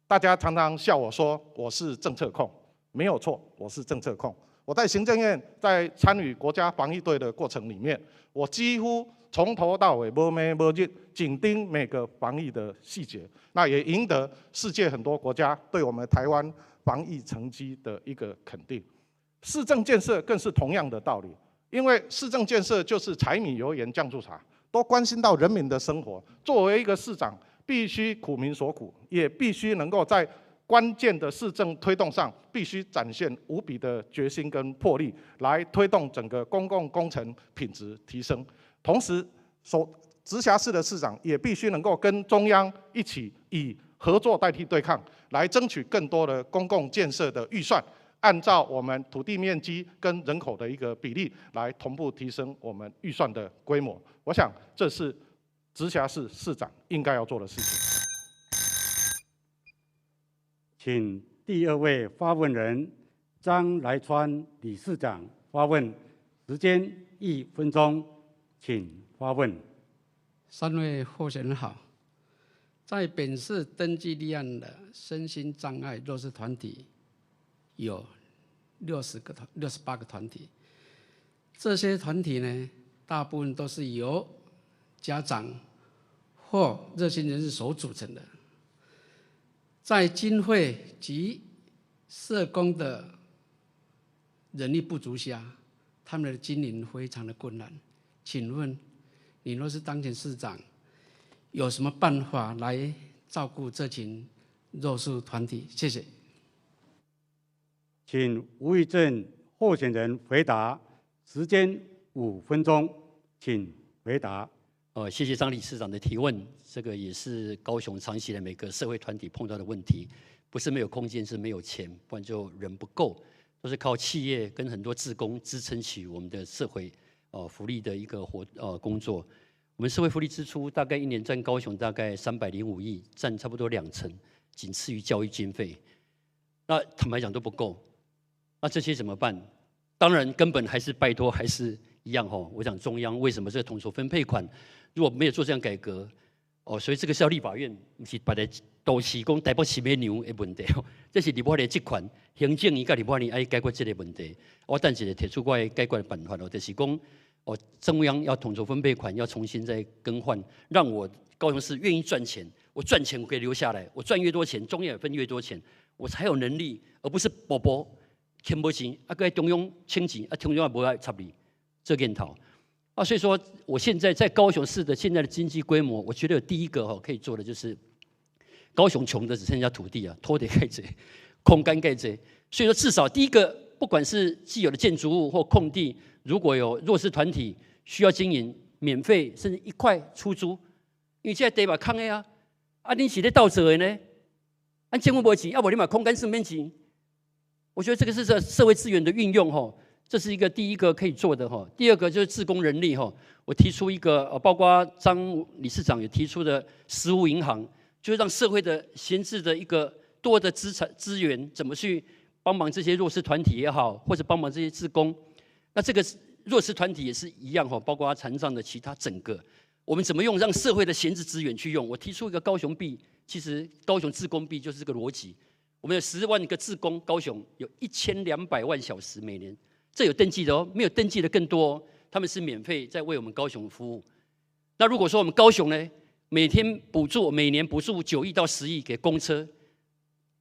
Speaker 4: 大家常常笑我说我是政策控，没有错，我是政策控。我在行政院在参与国家防疫队的过程里面，我几乎从头到尾无暝无日紧盯每个防疫的细节，那也赢得世界很多国家对我们台湾防疫成绩的一个肯定。市政建设更是同样的道理，因为市政建设就是柴米油盐酱醋茶，都关心到人民的生活。作为一个市长，必须苦民所苦，也必须能够在关键的市政推动上，必须展现无比的决心跟魄力，来推动整个公共工程品质提升。同时，所直辖市的市长也必须能够跟中央一起以合作代替对抗，来争取更多的公共建设的预算，按照我们土地面积跟人口的一个比例，来同步提升我们预算的规模。我想这是直辖市市长应该要做的事情。
Speaker 2: 请第二位发问人张来川理事长发问，时间1分钟，请发问。
Speaker 11: 三位候选人好，在本市登记立案的身心障碍弱势团体有60个团，68个团体，这些团体呢，大部分都是由家长或热心人士所组成的，在经费及社工的人力不足下，他们的经营非常的困难。请问，你若是当选市长，有什么办法来照顾这群弱势团体？谢谢。
Speaker 2: 请吴益政候选人回答，时间5分钟，请回答。
Speaker 9: 谢谢张理事长的提问，这个也是高雄长期的每个社会团体碰到的问题，不是没有空间，是没有钱，不然就人不够，都是靠企业跟很多志工支撑起我们的社会福利的一个工作。我们社会福利支出大概一年占高雄大概305亿，占差不多2成，仅次于教育经费。那坦白讲都不够，那这些怎么办？当然根本还是拜托，还是一样吼。我想中央为什么这个统筹分配款如果沒有做這樣改革，哦，所以這個是要立法院，毋是別个都市講台北市欲讓的問題，這是立法的職權，行政院佮立法院愛解決這個問題。我等一下提出我的解決的辦法哦，就是講哦，中央要統籌分配款要重新再更換，讓我高雄市願意賺錢，我賺錢我可以留下來，我賺越多錢，中央也分越多錢，我才有能力，而不是步步牽無錢，啊，閣中央請錢，啊，中央也無愛插你，這鏡頭。啊，所以說我現在在高雄市的現在的經濟規模，我覺得有第一個哈可以做的就是，高雄窮的只剩下土地啊，土地蓋濟，空間蓋濟，所以說至少第一個，不管是既有的建築物或空地，如果有弱勢團體需要經營，免費甚至1塊出租，因為這個地嘛空的啊，啊，恁是咧鬥做的呢？啊，政府無錢，啊無你嘛空間算免錢。我覺得這個是這社會資源的運用吼。這是一個第一個可以做的哈，第二個就是志工人力哈。我提出一個，包括張理事長也提出的食物銀行，就是讓社會的閒置的一個多的資產資源，怎麼去幫忙這些弱勢團體也好，或者幫忙這些志工。那這個弱勢團體也是一樣哈，包括殘障的其他整個，我們怎麼用讓社會的閒置資源去用？我提出一個高雄幣，其實高雄志工幣就是這個邏輯。我們有10萬個志工，高雄有1200萬小時每年。這有登記的哦，沒有登記的更多哦。他們是免費在為我們高雄服務。那如果說我們高雄呢，每天補助，每年補助9億到10億給公車，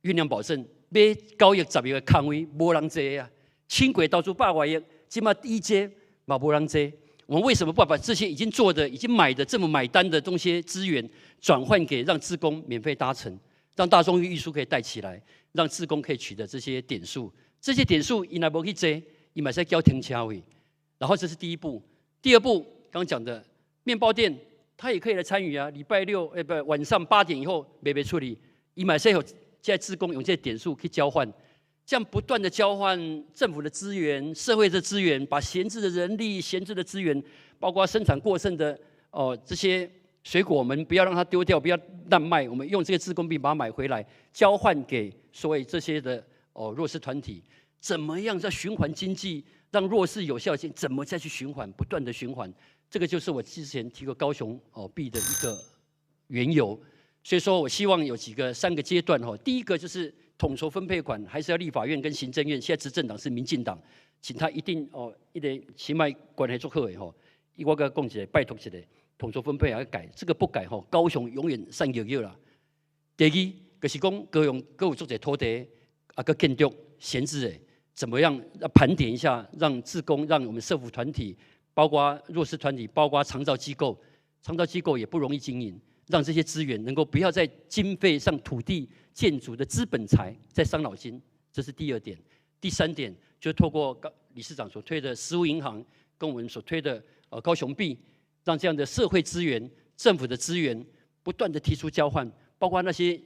Speaker 9: 運量保證，買9億10億的空位，無人坐啊。輕軌投資100外億，這馬低階嘛無人坐。我們為什麼不把這些已經做的、已經買的這麼買單的東西資源轉換給讓志工免費搭乘，讓大眾運輸可以帶起來，讓志工可以取得這些點數，這些點數伊若無去坐，伊嘛會使繳停車費，然後這是第一步，第二步剛剛講的麵包店，他也可以來參與啊。禮拜六哎不晚上8點以後，袂袂處理，伊嘛會使予這志工用這點數去交換，這樣不斷的交換政府的資源、社會的資源，把閒置的人力、閒置的資源，包括生產過剩的哦這些水果，我們不要讓它丟掉，不要濫賣，我們用這個志工幣把它買回來，交換給所謂這些的哦弱勢團體。怎麼樣在循環經濟，讓弱勢有效性？怎麼再去循環，不斷的循環？這個就是我之前提過高雄哦幣的一個緣由。所以說我希望有幾個三個階段哈。第一個就是統籌分配款，還是要立法院跟行政院。現在執政黨是民進黨，請他一定哦，一定起碼關係足好的吼。我共講一下，拜託一下，統籌分配要改，這個不改吼，高雄永遠散搖搖啦。第二就是講高雄閣有足濟土地啊，閣建築閒置的。怎麼樣要盤點一下，讓志工、讓我們社福團體，包括弱勢團體，包括長照機構，長照機構也不容易經營，讓這些資源能夠不要在經費上、土地建築的資本財再傷腦筋，這是第二點。第三點，就透過高理事長所推的食物銀行，跟我們所推的高雄幣，讓這樣的社會資源、政府的資源不斷的提出交換，包括那些，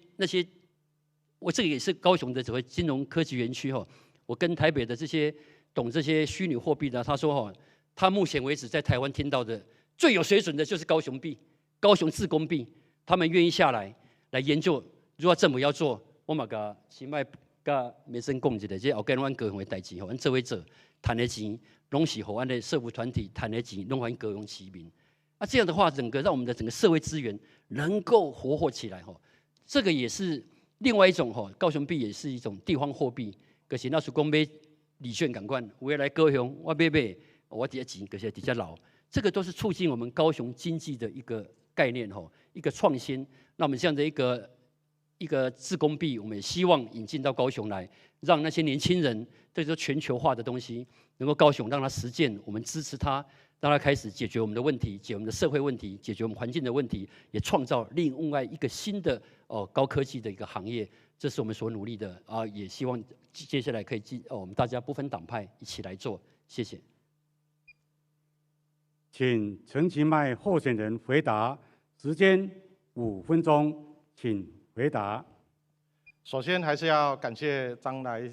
Speaker 9: 我這個也是高雄的所謂金融科技園區哈。我跟台北的這些懂這些虛擬貨幣的，他說：“哈，他目前為止在台灣聽到的最有水準的就是高雄幣、高雄志工幣，他們願意下來來研究。如果政府要做，我嘛共其邁佮梅生講一下，這後蓋阮高雄的代誌吼，阮做伙做，趁的錢攏是予阮的社福團體趁的錢，攏還高雄市民。啊，這樣的話，整個讓我們的整個社會資源能夠活絡起來吼，這個也是另外一種吼，高雄幣也是一種地方貨幣。”可是若是講買禮券仝款，有的來高雄，我買買，我佇遮錢就是佇遮留，這個都是促進我們高雄經濟的一個概念吼，一個創新。那我們這樣的一個志工幣，我們也希望引進到高雄來，讓那些年輕人對這全球化的東西，能夠高雄讓他實踐，我們支持他，讓他開始解決我們的問題，解決我們的社會問題，解決我們環境的問題，也創造另外一個新的哦高科技的一個行業。這是我們所努力的啊，也希望接下來可以進哦，我們大家不分黨派一起來做，謝謝。
Speaker 2: 請陳其邁候選人回答，時間5分鐘，請回答。
Speaker 4: 首先還是要感謝張來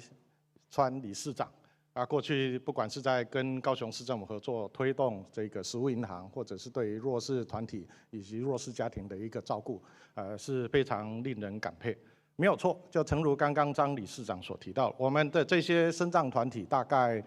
Speaker 4: 川理事長啊，過去不管是在跟高雄市政府合作推動這個食物銀行，或者是對於弱勢團體以及弱勢家庭的一個照顧，是非常令人感佩。沒有錯，就誠如剛剛張理事長所提到，我們的這些身障團體大概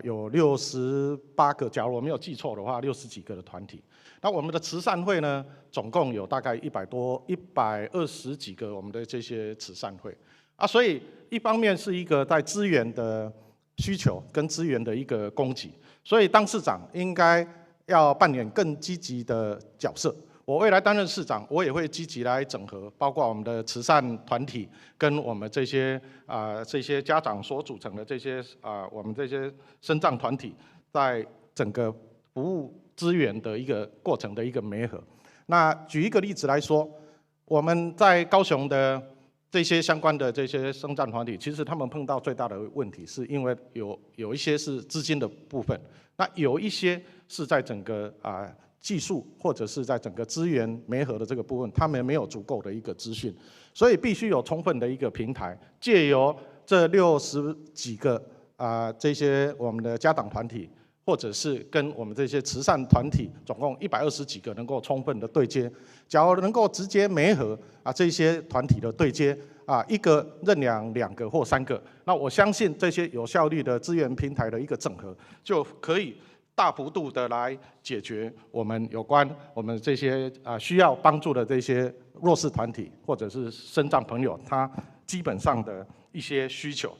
Speaker 4: 有68个，假如我没有记错的话，60几个的团体。那我们的慈善会呢，总共有大概100多、120几个我们的这些慈善会。啊，所以一方面是一个在资源的需求跟资源的一个供给，所以当市长应该要扮演更积极的角色。我未来担任市长，我也会积极来整合，包括我们的慈善团体跟我们这些家长所组成的这些我们这些身障团体，在整个服务资源的一个过程的一个媒合。那举一个例子来说，我们在高雄的这些相关的这些身障团体，其实他们碰到最大的问题，是因为有一些是资金的部分，那有一些是在整个技术或者是在整个资源媒合的这个部分，他们没有足够的一个资讯，所以必须有充分的一个平台，借由这60几个这些我们的家长团体，或者是跟我们这些慈善团体，总共120几个能够充分的对接，假如能够直接媒合这些团体的对接，一个认养两个或三个，那我相信这些有效率的资源平台的一个整合，就可以大幅度的来解决我们有关我们这些需要帮助的这些弱势团体或者是身障朋友，他基本上的一些需求。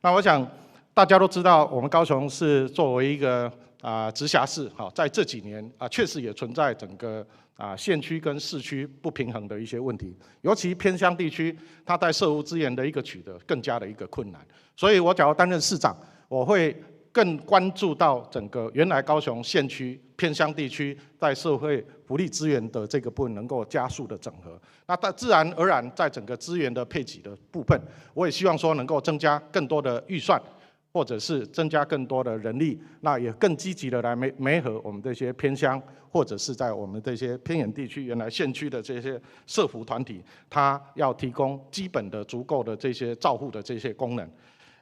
Speaker 4: 那我想大家都知道，我们高雄市作为一个直辖市，好，在这几年确实也存在整个县区跟市区不平衡的一些问题，尤其偏乡地区，它在社福资源的一个取得更加的一个困难。所以我假如担任市长，我会更关注到整个原来高雄县区偏乡地区在社会福利资源的这个部分能够加速的整合，那自然而然在整个资源的配给的部分，我也希望说能够增加更多的预算，或者是增加更多的人力，那也更积极的来媒合我们这些偏乡，或者是在我们这些偏远地区原来县区的这些社福团体，它要提供基本的足够的这些照护的这些功能。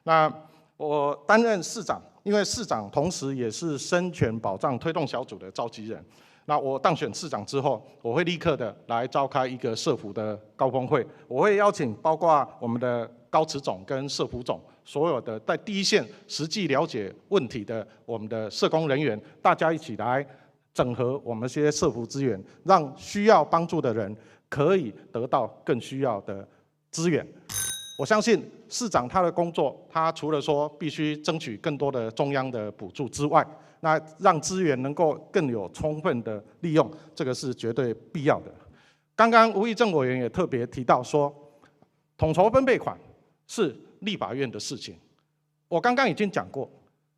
Speaker 4: 那我担任市长，因为市长同时也是身权保障推动小组的召集人。那我当选市长之后，我会立刻的来召开一个社福的高峰会，我会邀请包括我们的高慈总跟社福总，所有的在第一线实际了解问题的我们的社工人员，大家一起来整合我们这些社福资源，让需要帮助的人可以得到更需要的资源。我相信市长他的工作，他除了说必须争取更多的中央的补助之外，那让资源能够更有充分的利用，这个是绝对必要的。刚刚吴益政委员也特别提到说，统筹分配款是立法院的事情。我刚刚已经讲过，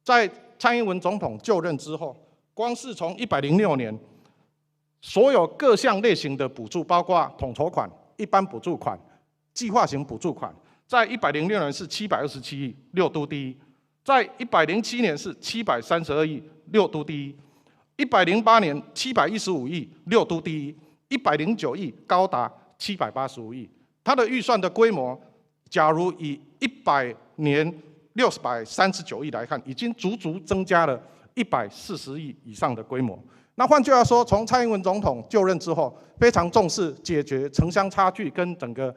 Speaker 4: 在蔡英文总统就任之后，光是从106年，所有各项类型的补助，包括统筹款、一般补助款、计划型补助款，在106年是727亿，六都第一；在107年是732亿，六都第一；108年715亿，六都第一；109亿高达785亿。它的预算的规模，假如以100年639亿来看，已经足足增加了140亿以上的规模。那换句话说，从蔡英文总统就任之后，非常重视解决城乡差距跟整个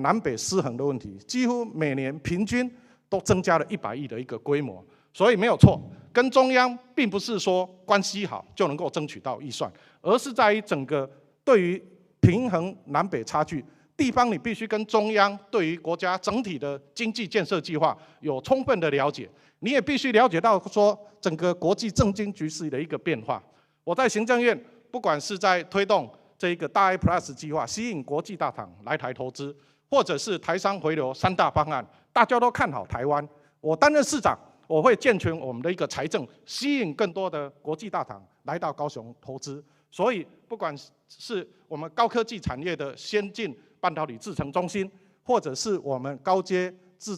Speaker 4: 南北失衡的问题，几乎每年平均都增加了100亿的一个规模，所以没有错，跟中央并不是说关系好就能够争取到预算，而是在于整个对于平衡南北差距，地方你必须跟中央对于国家整体的经济建设计划有充分的了解，你也必须了解到说整个国际政经局势的一个变化。我在行政院，不管是在推动这一个大 A Plus 计划，吸引国际大厂来台投资，或者是台商回流三大方案，大家都看好台湾。我担任市长，我会健全我们的一个财政，吸引更多的国际大厂来到高雄投资。所以，不管是我们高科技产业的先进半导体制程中心，或者是我们高阶制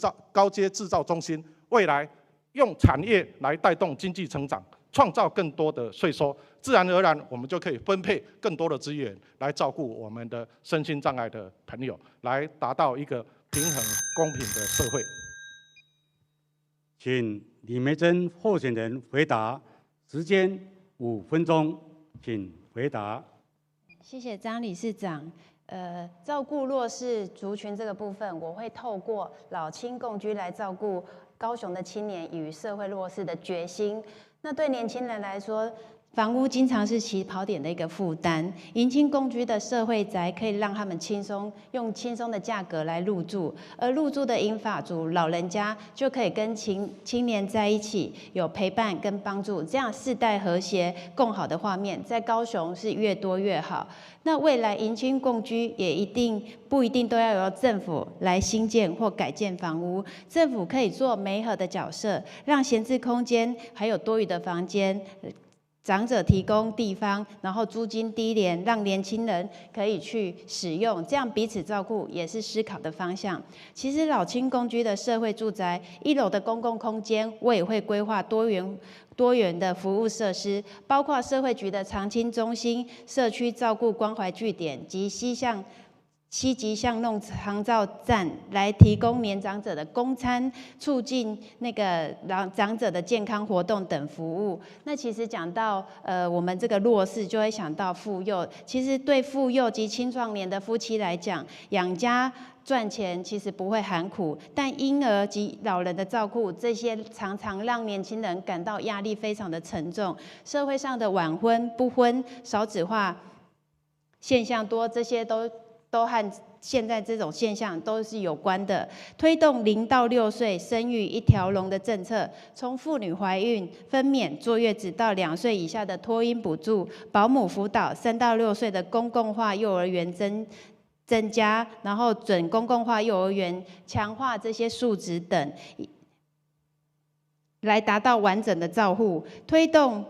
Speaker 4: 造中心，未来用产业来带动经济成长，创造更多的税收，自然而然我们就可以分配更多的资源来照顾我们的身心障碍的朋友，来达到一个平衡公平的社会。
Speaker 2: 请李眉蓁候选人回答，时间5分钟，请回答。
Speaker 7: 谢谢张理事长。照顾弱势族群这个部分，我会透过老青共居来照顾。高雄的青年與社會弱勢的決心。那對年輕人來說，房屋經常是起跑點的一個負擔，迎親共居的社會宅可以讓他們輕鬆用輕鬆的價格來入住，而入住的銀髮族老人家就可以跟青年在一起，有陪伴跟幫助，這樣世代和諧共好的畫面，在高雄是越多越好。那未來迎親共居也一定不一定都要由政府來興建或改建房屋，政府可以做媒合的角色，讓閒置空間還有多餘的房間，長者提供地方，然後租金低廉，讓年輕人可以去使用，這樣彼此照顧也是思考的方向。其實老青共居的社會住宅，一樓的公共空間，我也會規劃多元的服務設施，包括社會局的長青中心、社區照顧關懷據點及西吉巷弄長照站，來提供年長者的供餐，促進那個老長者的健康活動等服務。那其實講到我們這個弱勢，就會想到婦幼。其實對婦幼及青壯年的夫妻來講，養家賺錢其實不會喊苦，但嬰兒及老人的照顧，這些常常讓年輕人感到壓力非常的沉重。社會上的晚婚、不婚、少子化現象多，這些都和現在這種現象都是有關的。推動0到6歲生育一條龍的政策，從婦女懷孕、分娩、坐月子到2歲以下的托嬰補助、保姆輔導，3到6歲的公共化幼兒園增加，然後準公共化幼兒園強化這些數值等，來達到完整的照護，推動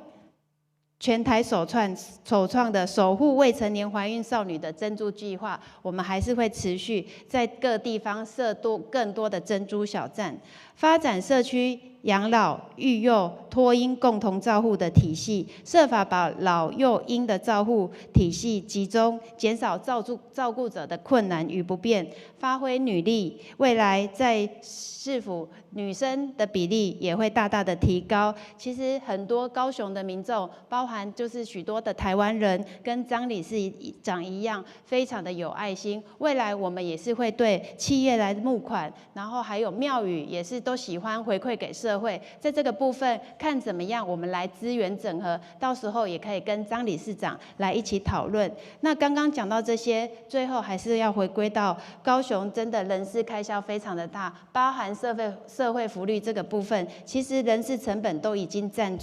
Speaker 7: 全台首創的守護未成年懷孕少女的珍珠計劃，我們還是會持續在各地方設更多的珍珠小站，發展社區養老、育幼、托嬰共同照護的體系，設法把老幼嬰的照護體系集中，減少照顧者的困難與不便，發揮女力，未來在市府女生的比例也會大大的提高。其實很多高雄的民眾，包含就是許多的台灣人，跟張理事長一樣，非常的有愛心。未來我們也是會對企業來募款，然後還有廟宇也是都喜歡回饋給社會。在這個部分看怎麼樣，我們來資源整合，到時候也可以跟張理事長來一起討論。那剛剛講到這些，最後還是要回歸到高雄，真的人事開銷非常的大，包含社會福利這個部分，其實人事成本都已經佔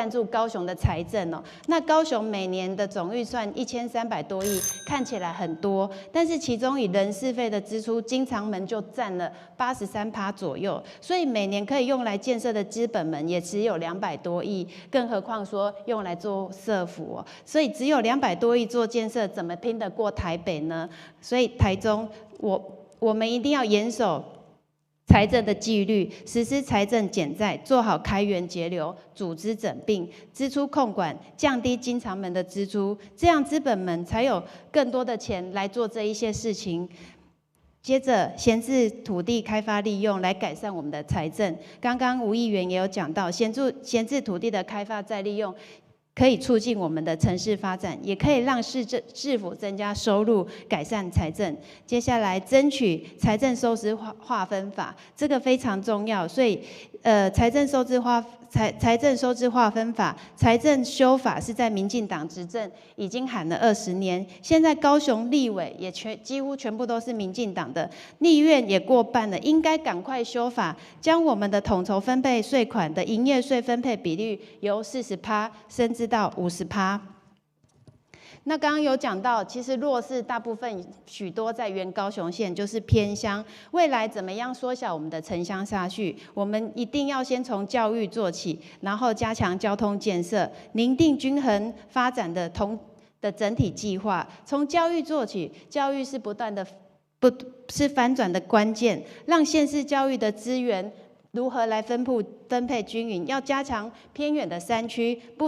Speaker 7: 住高雄的財政哦。那高雄每年的總預算1300多億，看起來很多，但是其中以人事費的支出，經常門就佔了83%左右，所以每年可以用來建設的資本門也只有200多億，更何況說用來做社福哦。所以只有兩百多億做建設，怎麼拼得過台北呢？所以台中，我們一定要嚴守財政的紀律，實施財政減債，做好開源節流、組織整併、支出控管，降低經常門的支出，這樣資本門才有更多的錢來做這一些事情。接着，閒置土地開發利用來改善我們的財政。剛剛吳議員也有講到，閒置土地的開發再利用，可以促進我們的城市發展，也可以讓市政市府增加收入，改善財政。接下來爭取財政收支劃分法，這個非常重要。所以，財政收支劃分法、財政修法是在民進黨執政已經喊了20年，現在高雄立委也幾乎全部都是民進黨的，立院也過半了，應該趕快修法，將我們的統籌分配稅款的營業稅分配比率由40%升至到50%。那剛剛有講到，其實弱勢大部分許多在原高雄縣就是偏鄉，未來怎麼樣縮小我們的城鄉差距？我們一定要先從教育做起，然後加強交通建設，擬定均衡發展的整體計劃。從教育做起，教育是不斷的，不是翻轉的關鍵，讓縣市教育的資源如何來分配均勻？要加強偏遠的山區，不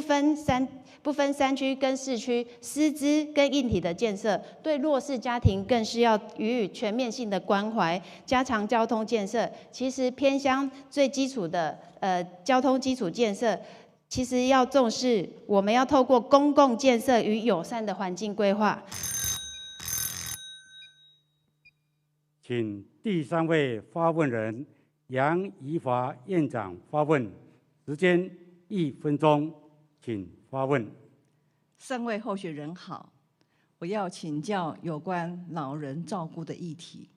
Speaker 7: 分山區跟市區，師資跟硬體的建設，對弱勢家庭更是要予以全面性的關懷，加強交通建設。其實偏鄉最基礎的交通基礎建設，其實要重視，我們要透過公共建設與友善的環境規劃。
Speaker 2: 請第三位發問人。杨宜华院长发问，时间1分钟，请发问。
Speaker 12: 三位候选人好，我要请教有关老人照顾的议题。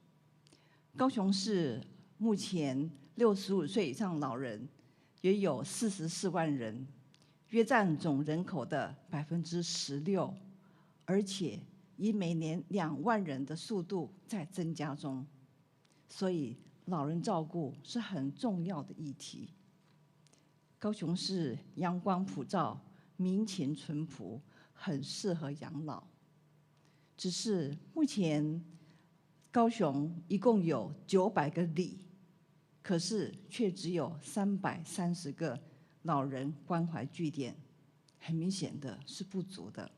Speaker 12: 高雄市目前65岁以上老人也有44万人，约占总人口的16%，而且以每年2万人的速度在增加中，所以老人照顾是很重要的议题。高雄市阳光普照，民情淳朴，很适合养老。只是目前高雄一共有900个里，可是却只有330个老人关怀据点，很明显的是不足的。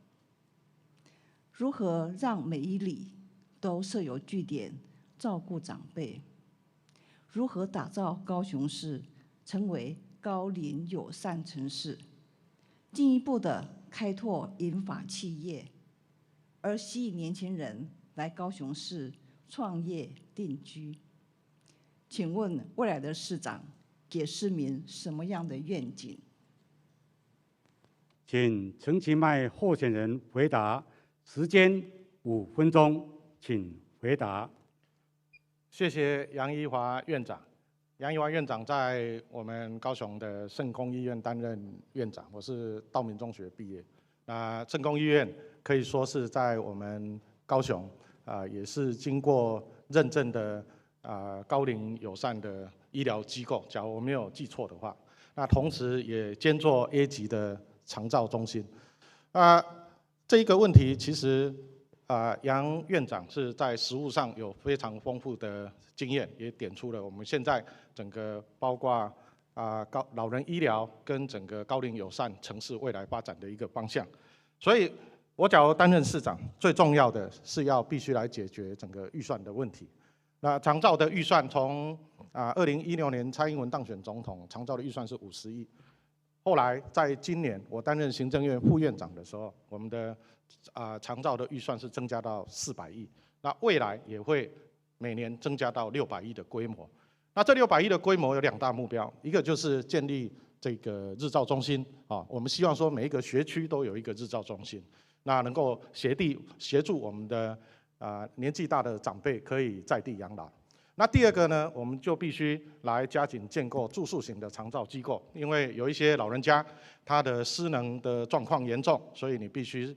Speaker 12: 如何让每一里都设有据点照顾长辈？如何打造高雄市成为高龄友善城市？进一步的开拓银发企业，而吸引年轻人来高雄市创业定居。请问未来的市长给市民什么样的愿景？
Speaker 2: 请陈其迈候选人回答，时间5分钟，请回答。
Speaker 4: 谢谢杨宜华院长。杨宜华院长在我们高雄的圣公医院担任院长，我是道明中学毕业。那圣公医院可以说是在我们高雄啊，也是经过认证的啊高龄友善的医疗机构，假如我没有记错的话。那同时也兼做 A 级的长照中心。啊，这一个问题其实啊，杨院长是在实务上有非常丰富的经验，也点出了我们现在整个包括啊高老人医疗跟整个高龄友善城市未来发展的一个方向。所以，我假如担任市长，最重要的是要必须来解决整个预算的问题。那长照的预算从2016年蔡英文当选总统，长照的预算是50亿。后来在今年我担任行政院副院长的时候，我们的长照的预算是增加到400亿，那未来也会每年增加到六百亿的规模。那这六百亿的规模有两大目标，一个就是建立这个日照中心啊，我们希望说每一个学区都有一个日照中心，那能够协助我们的年纪大的长辈可以在地养老。那第二个呢，我们就必须来加紧建构住宿型的长照机构，因为有一些老人家他的失能的状况严重，所以你必须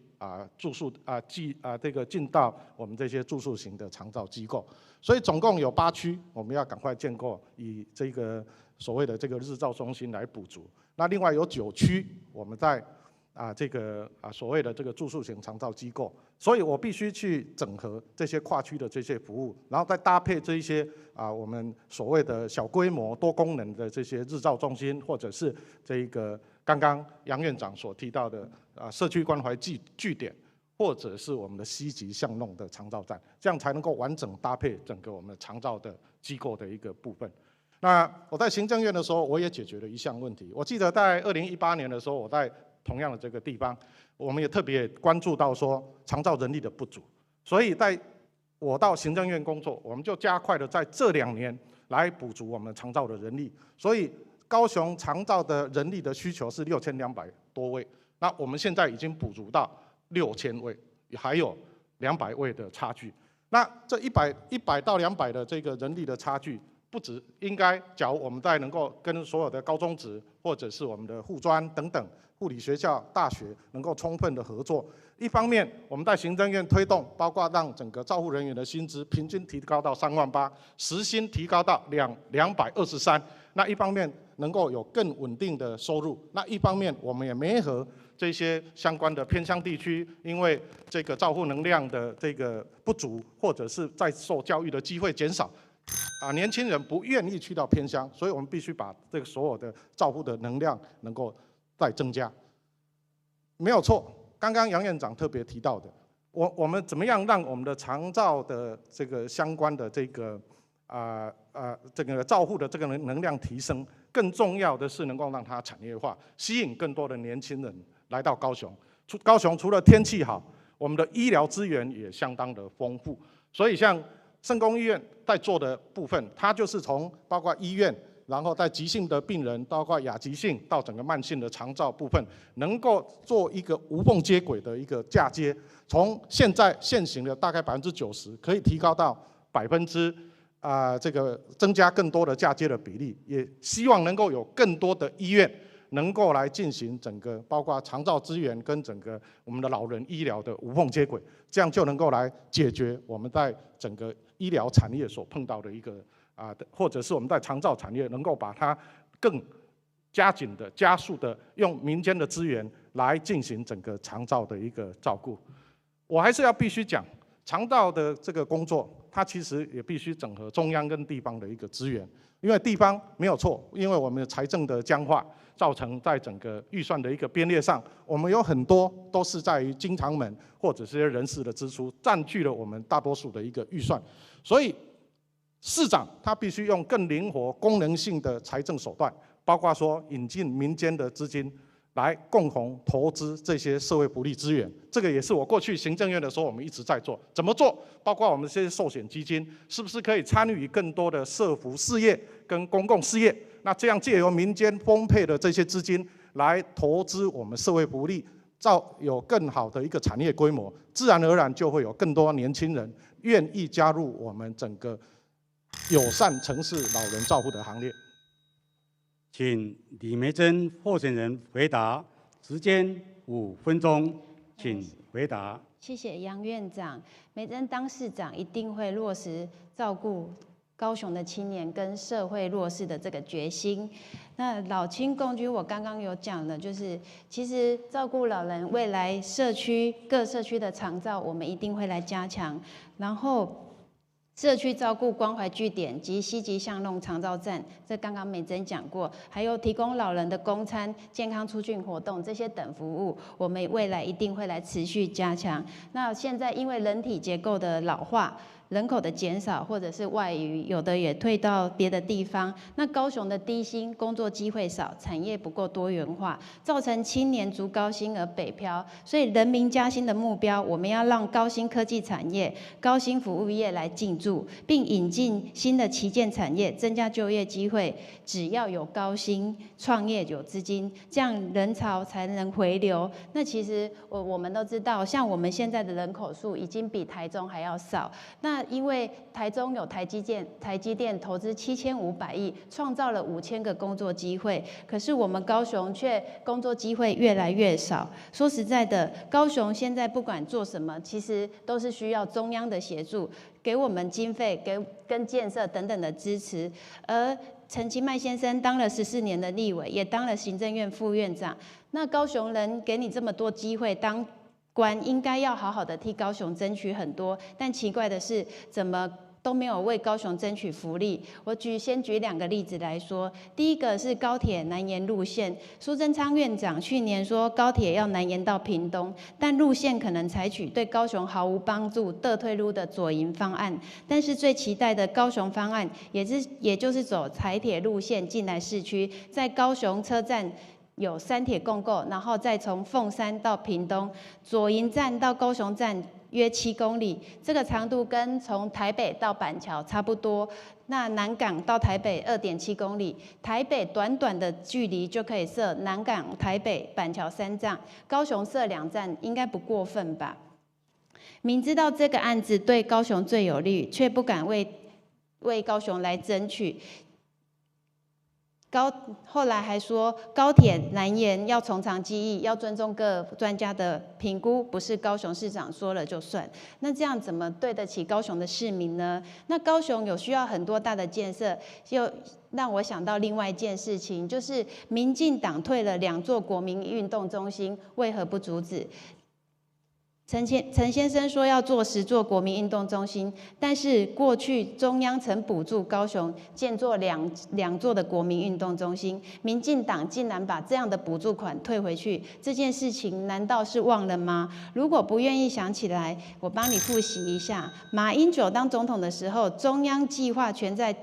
Speaker 4: 住宿啊进啊这个进到我们这些住宿型的长照机构。所以总共有8区，我们要赶快建构以这个所谓的这个日照中心来补足。那另外有9区，我们在这个所谓的这个住宿型长照机构，所以我必须去整合这些跨区的这些服务，然后再搭配这一些我们所谓的小规模多功能的这些日照中心，或者是这一个刚刚杨院长所提到的社区关怀据点，或者是我们的 C 级巷弄的长照站，这样才能够完整搭配整个我们长照的机构的一个部分。那我在行政院的时候，我也解决了一项问题。我记得在2018年的时候，我在同样的这个地方，我们也特别关注到说长照人力的不足，所以在我到行政院工作，我们就加快了在这2年来补足我们长照的人力。所以高雄长照的人力的需求是6200多位，那我们现在已经补足到6000位，还有两百位的差距。那这100到200的这个人力的差距，不止应该，假如我们在能够跟所有的高中职或者是我们的护专等等护理学校、大学能够充分的合作。一方面，我们在行政院推动，包括让整个照护人员的薪资平均提高到3万8，时薪提高到223。那一方面能够有更稳定的收入，那一方面我们也媒合这些相关的偏乡地区，因为这个照护能量的这个不足，或者是在受教育的机会减少，年轻人不愿意去到偏乡，所以我们必须把这个所有的照护的能量能够再增加。没有错，刚刚杨院长特别提到的，我们怎么样让我们的长照的这个相关的这个照护的这个能量提升，更重要的是能够让它产业化，吸引更多的年轻人来到高雄。高雄除了天气好，我们的医疗资源也相当的丰富，所以像圣公医院在做的部分，它就是从包括医院，然后在急性的病人，包括亚急性到整个慢性的长照部分，能够做一个无缝接轨的一个嫁接，从现在现行的大概90%，可以提高到百分之啊，这个增加更多的嫁接的比例，也希望能够有更多的医院能够来进行整个包括长照资源跟整个我们的老人医疗的无缝接轨，这样就能够来解决我们在整个医疗产业所碰到的一个啊，或者是我们在长照产业能够把它更加紧的、加速的用民间的资源来进行整个长照的一个照顾。我还是要必须讲，长照的这个工作，它其实也必须整合中央跟地方的一个资源，因为地方没有错，因为我们的财政的僵化，造成在整个预算的一个编列上，我们有很多都是在于经常门或者是些人事的支出，占据了我们大多数的一个预算，所以市长他必须用更灵活、功能性的财政手段，包括说引进民间的资金来共同投资这些社会福利资源。这个也是我过去行政院的时候，我们一直在做。怎么做？包括我们这些寿险基金，是不是可以参与更多的社福事业跟公共事业？那这样借由民间丰沛的这些资金来投资我们社会福利，造有更好的一个产业规模，自然而然就会有更多年轻人愿意加入我们整个友善城市老人照护的行列。
Speaker 2: 请李眉蓁候选人回答，时间5分钟，请回答。
Speaker 7: 谢谢杨院长。眉蓁当市长一定会落实照顾高雄的青年跟社会弱势的这个决心。那老青共居，我刚刚有讲的，就是其实照顾老人，未来社区各社区的长照，我们一定会来加强。然后社区照顾关怀据点及西吉巷弄长照站，这刚刚美珍讲过，还有提供老人的公餐、健康促进活动这些等服务，我们未来一定会来持续加强。那现在因为人体结构的老化，人口的减少，或者是外移，有的也退到别的地方。那高雄的低薪，工作机会少，产业不够多元化，造成青年逐高薪而北漂。所以人民加薪的目标，我们要让高新科技产业、高新服务业来进驻，并引进新的旗舰产业，增加就业机会。只要有高薪创业有资金，这样人潮才能回流。那其实我们都知道，像我们现在的人口数已经比台中还要少。那因为台中有台积电，台积电投资7500亿，创造了5000个工作机会。可是我们高雄却工作机会越来越少。说实在的，高雄现在不管做什么，其实都是需要中央的协助，给我们经费、给跟建设等等的支持。而陈其迈先生当了14年的立委，也当了行政院副院长。那高雄人给你这么多机会当官，应该要好好的替高雄争取很多，但奇怪的是，怎么都没有为高雄争取福利。我先举两个例子来说，第一个是高铁南延路线，苏贞昌院长去年说高铁要南延到屏东，但路线可能采取对高雄毫无帮助、倒退噜的左营方案。但是最期待的高雄方案，也就是走台铁路线进来市区，在高雄车站有三铁共构，然后再从凤山到屏东，左营站到高雄站约7公里，这个长度跟从台北到板桥差不多。那南港到台北2.7公里，台北短短的距离就可以设南港、台北、板桥三站，高雄设两站，应该不过分吧？明知道这个案子对高雄最有利，却不敢为高雄来争取。后来还说高铁南延要从长计议，要尊重各专家的评估，不是高雄市长说了就算。那这样怎么对得起高雄的市民呢？那高雄有需要很多大的建设，就让我想到另外一件事情，就是民进党退了两座国民运动中心，为何不阻止？陈先生说要做10座国民运动中心，但是过去中央曾补助高雄建做两座的国民运动中心，民进党竟然把这样的补助款退回去，这件事情难道是忘了吗？如果不愿意想起来，我帮你复习一下。马英九当总统的时候，中央计划全在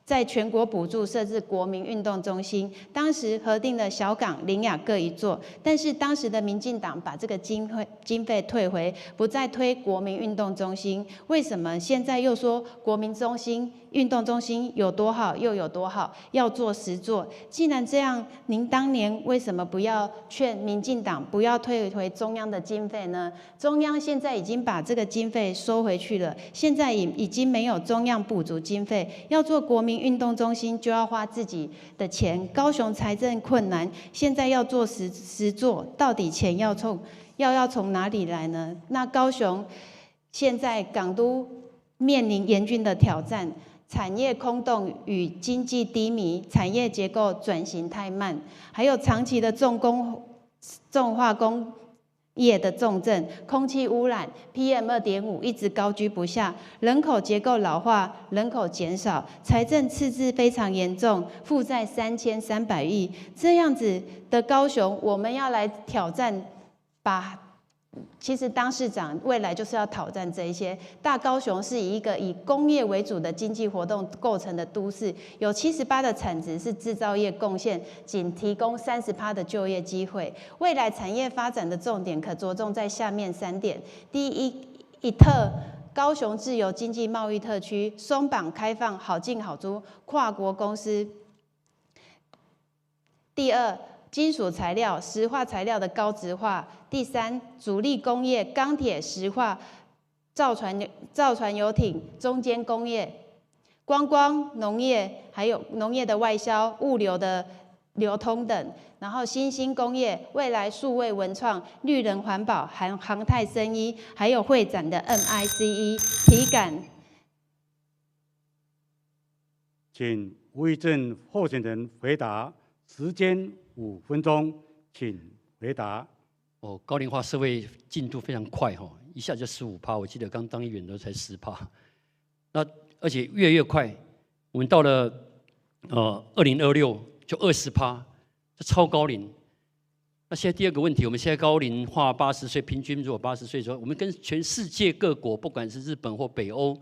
Speaker 7: 在全国补助设置国民运动中心，当时核定了小港、苓雅各一座，但是当时的民进党把这个经费退回，不再推国民运动中心。为什么现在又说国民中心、运动中心有多好又有多好，要做10座？既然这样，您当年为什么不要劝民进党不要退回中央的经费呢？中央现在已经把这个经费收回去了，现在已经没有中央补助经费，要做国民运动中心就要花自己的钱，高雄财政困难，现在要做10座，到底钱要从哪里来呢？那高雄现在港都面临严峻的挑战，产业空洞与经济低迷，产业结构转型太慢，还有长期的重工、重化工业的重镇，空气污染，PM 2.5一直高居不下，人口结构老化，人口减少，财政赤字非常严重，负债3300亿，这样子的高雄，我们要来挑战，把。其实当市长未来就是要挑战这一些。大高雄是以一个以工业为主的经济活动构成的都市，有78的产值是制造业贡献，仅提供30趴的就业机会。未来产业发展的重点可着重在下面三点：第一，一特高雄自由经济贸易特区松绑开放，好进好出，跨国公司；第二，金属材料、石化材料的高值化。第三，主力工业钢铁、石化、造船游艇、中间工业、观光农业，还有农业的外销、物流的流通等。然后新兴工业、未来数位文创、绿能环保、航太生医，还有会展的 MICE 体感。
Speaker 2: 请吴益政候选人回答，时间5分钟，请回答。
Speaker 9: 哦，高龄化社会进度非常快哈，一下就15趴，我记得刚当议员的时候才10趴，那而且越来越快，我们到了2026就20趴，这超高龄。那现在第二个问题，我们现在高龄化80岁，平均如果八十岁之后，我们跟全世界各国，不管是日本或北欧，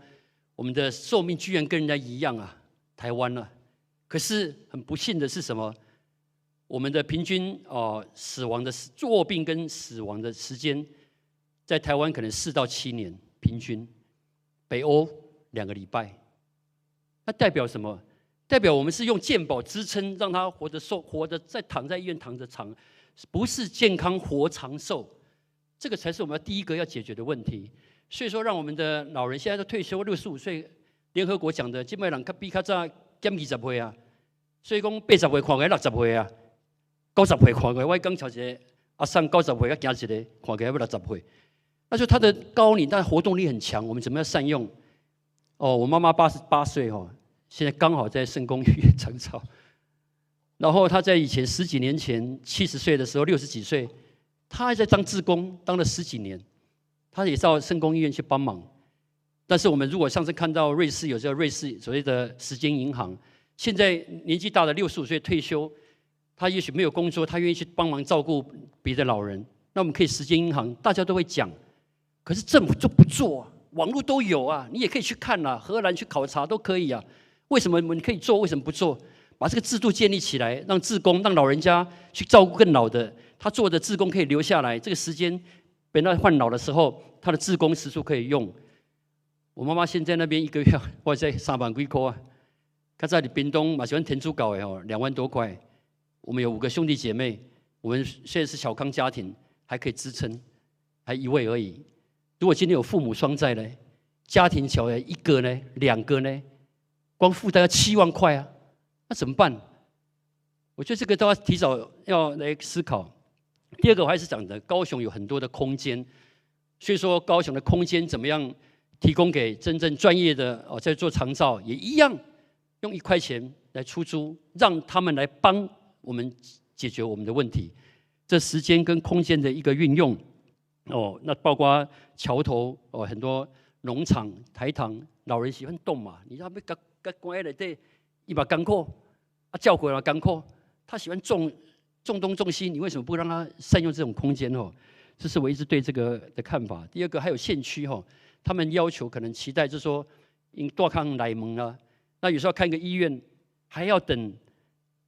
Speaker 9: 我们的寿命居然跟人家一样啊，台湾啊。可是很不幸的是什么？我们的平均哦死亡的卧病跟死亡的时间，在台湾可能4到7年平均，北欧2个礼拜。那代表什么？代表我们是用健保支撑，让他活得寿，活得在躺在医院躺着长，不是健康活长寿，这个才是我们第一个要解决的问题。所以说，让我们的老人现在都退休65岁，联合国讲的，这摆人较比较早减20岁啊，所以讲80岁看起来60岁啊。90岁看过，我刚瞧一个阿桑90岁，佮行一个，看起来欲60岁。那就他的高龄，但活动力很强，我们怎么样善用？哦，我妈妈88岁哦，现在刚好在圣公医院长照。然后他在以前十几年前70岁的时候，60几岁，他还在当志工，当了十几年，他也到圣公医院去帮忙。但是我们如果上次看到瑞士有叫瑞士所谓的时间银行，现在年纪大的65岁退休，他也许没有工作，他愿意去帮忙照顾别的老人。那我们可以时间银行，大家都会讲，可是政府就不做啊。网络都有啊，你也可以去看啊，荷兰去考察都可以啊。为什么我们可以做，为什么不做？把这个制度建立起来，让志工、让老人家去照顾更老的，他做的志工可以留下来。这个时间，等到换老的时候，他的志工时数可以用。我妈妈现在那边一个月，哇塞，3万几块啊！较早伫屏东嘛是阮天主教的吼，2万多块。我们有五个兄弟姐妹，我们现在是小康家庭，还可以支撑，还一位而已。如果今天有父母双在呢，家庭小的一个呢，两个呢，光负担要7万块啊，那怎么办？我觉得这个都要提早要来思考。第二个我还是讲的，高雄有很多的空间，所以说高雄的空间怎么样提供给真正专业的哦，在做长照也一样，用1块钱来出租，让他们来帮我们解决我们的问题。这时间跟空间的一个运用，哦，那包括桥头哦，很多农场、台糖，老人喜欢动嘛，你欲共共关在内底，伊嘛艰苦，啊，照顾嘛艰苦，他喜欢种种东种西，你为什么不让他善用这种空间哦？这是我一直对这个的看法。第二个还有县区哈，他们要求可能期待就是说，𪜶住较远来问啊，那有时候看个医院，还要等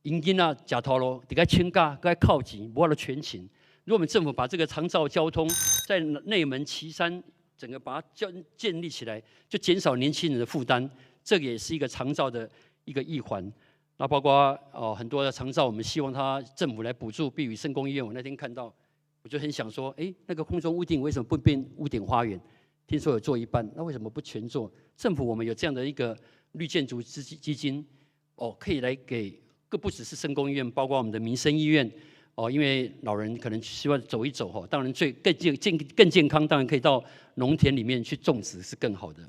Speaker 9: 𪜶囡仔食头路，得该请假，该扣钱，无法度全勤。如果我们政府把这个长照交通在内门旗山整个把它建立起来，就减少年轻人的负担，这个也是一个长照的一个一环。那包括哦很多的长照，我们希望他政府来补助。比如圣公医院，我那天看到，我就很想说，哎，那个空中屋顶为什么不变屋顶花园？听说有做一半，那为什么不全做？政府我们有这样的一个绿建筑基金，哦，可以来给，个不只是圣公医院，包括我们的民生医院，哦，因为老人可能希望走一走哈，当然最更健健更健康，当然可以到农田里面去种植是更好的。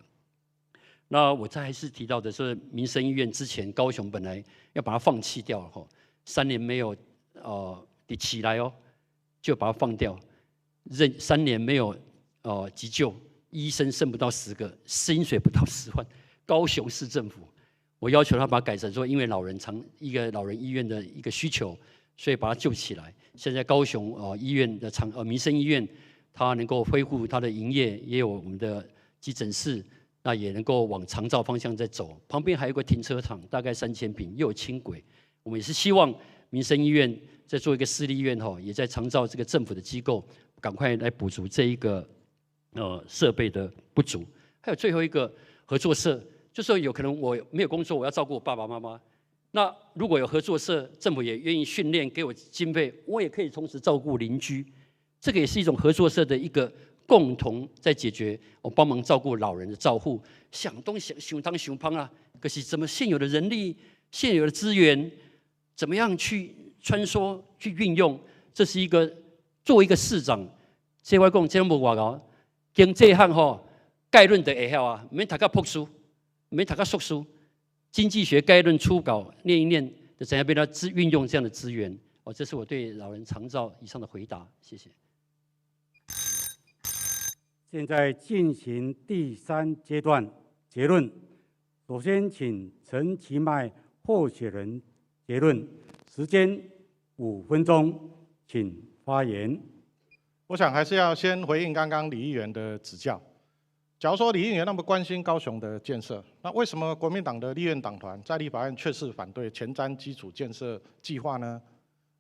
Speaker 9: 那我再还是提到的是民生医院之前高雄本来要把它放弃掉了哈，3年没有得起来哦，就把它放掉，任三年没有急救，医生剩不到10个，薪水不到10万，高雄市政府，我要求他把它改成说，因为老人长一个老人医院的一个需求，所以把它救起来。现在高雄医院的民生医院，它能够恢复它的营业，也有我们的急诊室。那也能够往长照方向在走，旁边还有个停车场，大概3000坪，又有轻轨。我们也是希望民生医院在做一个私立医院哈，也在长照这个政府的机构，赶快来补足这一个设备的不足。还有最后一个合作社，就说有可能我没有工作，我要照顾我爸爸妈妈。那如果有合作社，政府也愿意训练给我经费，我也可以同时照顾邻居。这个也是一种合作社的一个共同在解决，我帮忙照顾老人的照护，想东想想当想旁啊，可是怎么现有的人力、现有的资源，怎么样去穿梭、去运用？这是一个作为一个市长，这我讲这无偌𠢕，经济学吼概论就会晓啊，免读到博士，免读到硕士，经济学概论初稿念一念，就怎样被他资运用这样的资源？哦，这是我对老人长照以上的回答，谢谢。
Speaker 2: 现在进行第三阶段结论。首先，请陈其迈候选人结论，时间5分钟，请发言。
Speaker 4: 我想还是要先回应刚刚李议员的指教。假如说李议员那么关心高雄的建设，那为什么国民党的立院党团在立法院却是反对前瞻基础建设计划呢？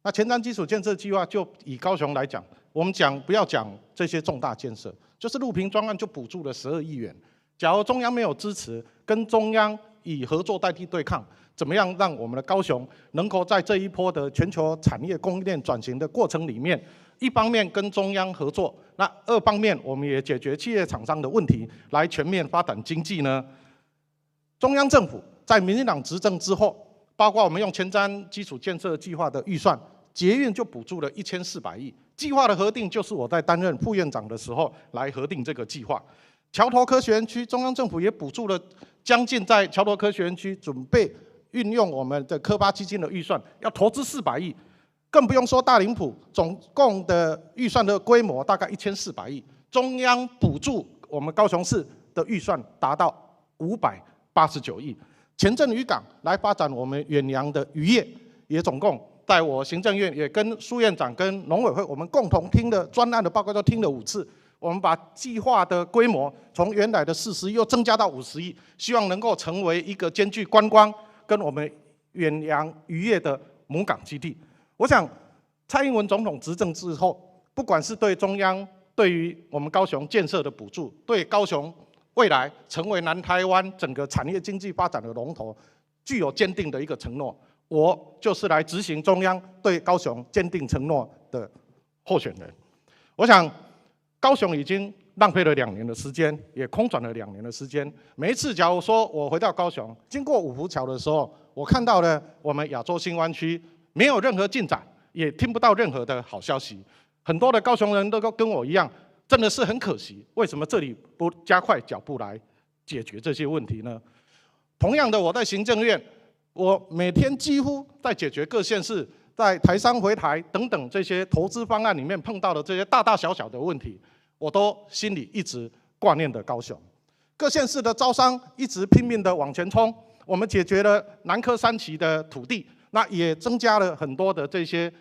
Speaker 4: 那前瞻基础建设计划就以高雄来讲，我们讲不要讲这些重大建设，就是路平专案就补助了12亿元。假如中央没有支持，跟中央以合作代替对抗，怎么样让我们的高雄能够在这一波的全球产业供应链转型的过程里面，一方面跟中央合作，那二方面我们也解决企业厂商的问题，来全面发展经济呢？中央政府在民进党执政之后，包括我们用前瞻基础建设计划的预算，捷运就补助了1400亿。计划的核定就是我在担任副院长的时候来核定这个计划。桥头科学园区，中央政府也补助了将近在桥头科学园区准备运用我们的科发基金的预算，要投资400亿，更不用说大林埔总共的预算的规模大概1400亿，中央补助我们高雄市的预算达到589亿。前镇渔港来发展我们远洋的渔业，也总共在我行政院也跟苏院长跟农委会，我们共同听了专案的报告，都听了5次。我们把计划的规模从原来的40亿又增加到50亿，希望能够成为一个兼具观光跟我们远洋渔业的母港基地。我想，蔡英文总统执政之后，不管是对中央对于我们高雄建设的补助，对高雄未来成为南台湾整个产业经济发展的龙头，具有坚定的一个承诺。我就是来执行中央对高雄坚定承诺的候选人。我想，高雄已经浪费了两年的时间，也空转了两年的时间。每一次，假如说我回到高雄，经过五福桥的时候，我看到了我们亚洲新湾区没有任何进展，也听不到任何的好消息。很多的高雄人都跟我一样，真的是很可惜。为什么这里不加快脚步来解决这些问题呢？同样的，我在行政院，我每天几乎在解决各县市在台商回台等等这些投资方案里面碰到的这些大大小小的问题，我都心里一直挂念的高雄。各县市的招商一直拼命的往前冲，我们解决了南科三期的土地，那也增加了很多的这些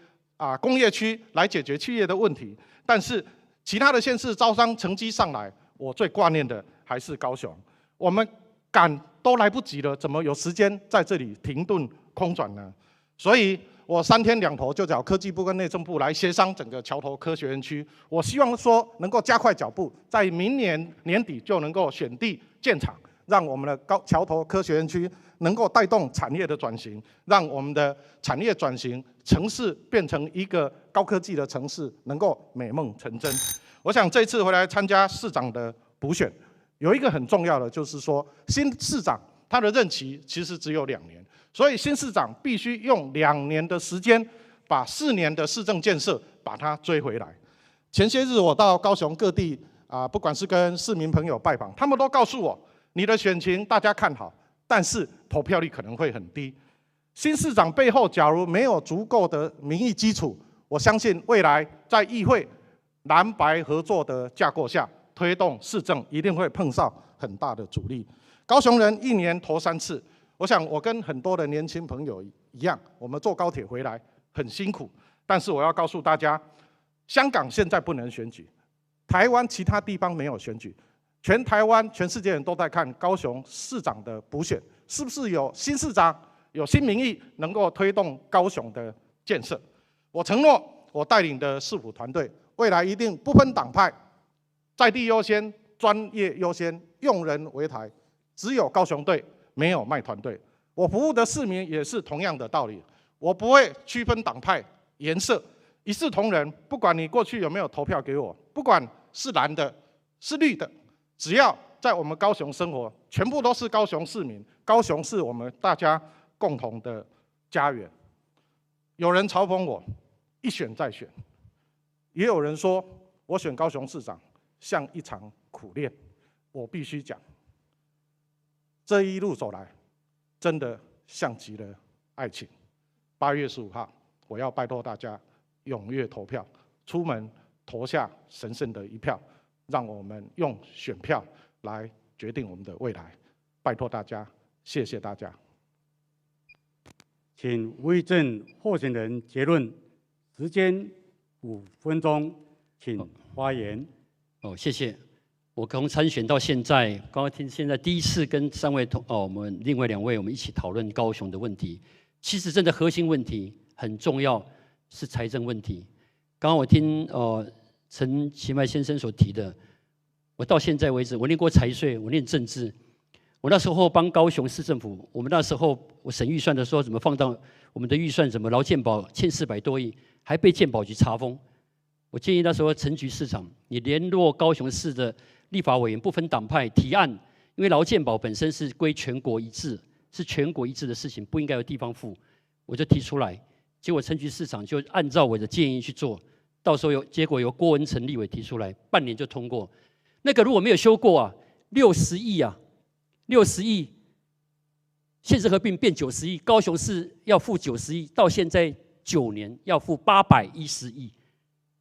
Speaker 4: 工业区来解决企业的问题。但是其他的县市招商成绩上来，我最挂念的还是高雄。我们趕都來不及了，怎麼有時間在這裡停頓空轉呢？所以我三天兩頭就找科技部跟內政部來協商整個橋頭科學園區。我希望說能夠加快腳步，在明年年底就能夠選地建廠，讓我們的高橋頭科學園區能夠帶動產業的轉型，讓我們的產業轉型，城市變成一個高科技的城市，能夠美夢成真。我想這次回來參加市長的補選，有一個很重要的，就是說新市長他的任期其實只有兩年，所以新市長必須用2年的時間，把4年的市政建設把它追回來。前些日我到高雄各地啊，不管是跟市民朋友拜訪，他們都告訴我，你的選情大家看好，但是投票率可能會很低。新市長背後假如沒有足夠的民意基礎，我相信未來在議會藍白合作的架構下，推動市政一定會碰上很大的阻力。高雄人一年投三次，我想我跟很多的年輕朋友一樣，我們坐高鐵回來很辛苦，但是我要告訴大家，香港現在不能選舉，台灣其他地方沒有選舉，全台灣、全世界人都在看高雄市長的補選，是不是有新市長、有新民意，能夠推動高雄的建設？我承諾，我帶領的市府團隊，未來一定不分黨派，在地優先、專業優先，用人唯才，只有高雄隊，沒有賣團隊。我服務的市民也是同樣的道理，我不會區分黨派、顏色，一視同仁。不管你過去有沒有投票給我，不管是藍的、是綠的，只要在我們高雄生活，全部都是高雄市民。高雄是我們大家共同的家園。有人嘲諷我一選再選，也有人說我選高雄市長像一場苦戀。我必須講，這一路走來，真的像極了愛情。8月15號，我要拜託大家踴躍投票，出門投下神聖的一票，讓我們用選票來決定我們的未來。拜託大家，謝謝大家。
Speaker 2: 請吳益政候選人結論，時間5分鐘，請發言。
Speaker 9: 哦，謝謝。我從參選到現在，剛剛聽現在第一次跟三位同哦，我們另外兩位我們一起討論高雄的問題。其實真的核心問題很重要，是財政問題。剛剛我聽哦陳其邁先生所提的，我到現在為止，我念過財稅，我念政治。我那時候幫高雄市政府，我們那時候我審預算的時候，怎麼放到我們的預算？怎麼勞健保欠400多億，還被健保局查封。我建議那時候陳菊市長，你聯絡高雄市的立法委員，不分黨派提案，因為勞健保本身是歸全國一致，是全國一致的事情，不應該由地方付。我就提出來，結果陳菊市長就按照我的建議去做，到時候有結果由郭文成立委提出來，半年就通過。那個如果沒有修過啊，六十億啊。六十億，縣市合併變九十億，高雄市要付九十億，到現在9年要付810億，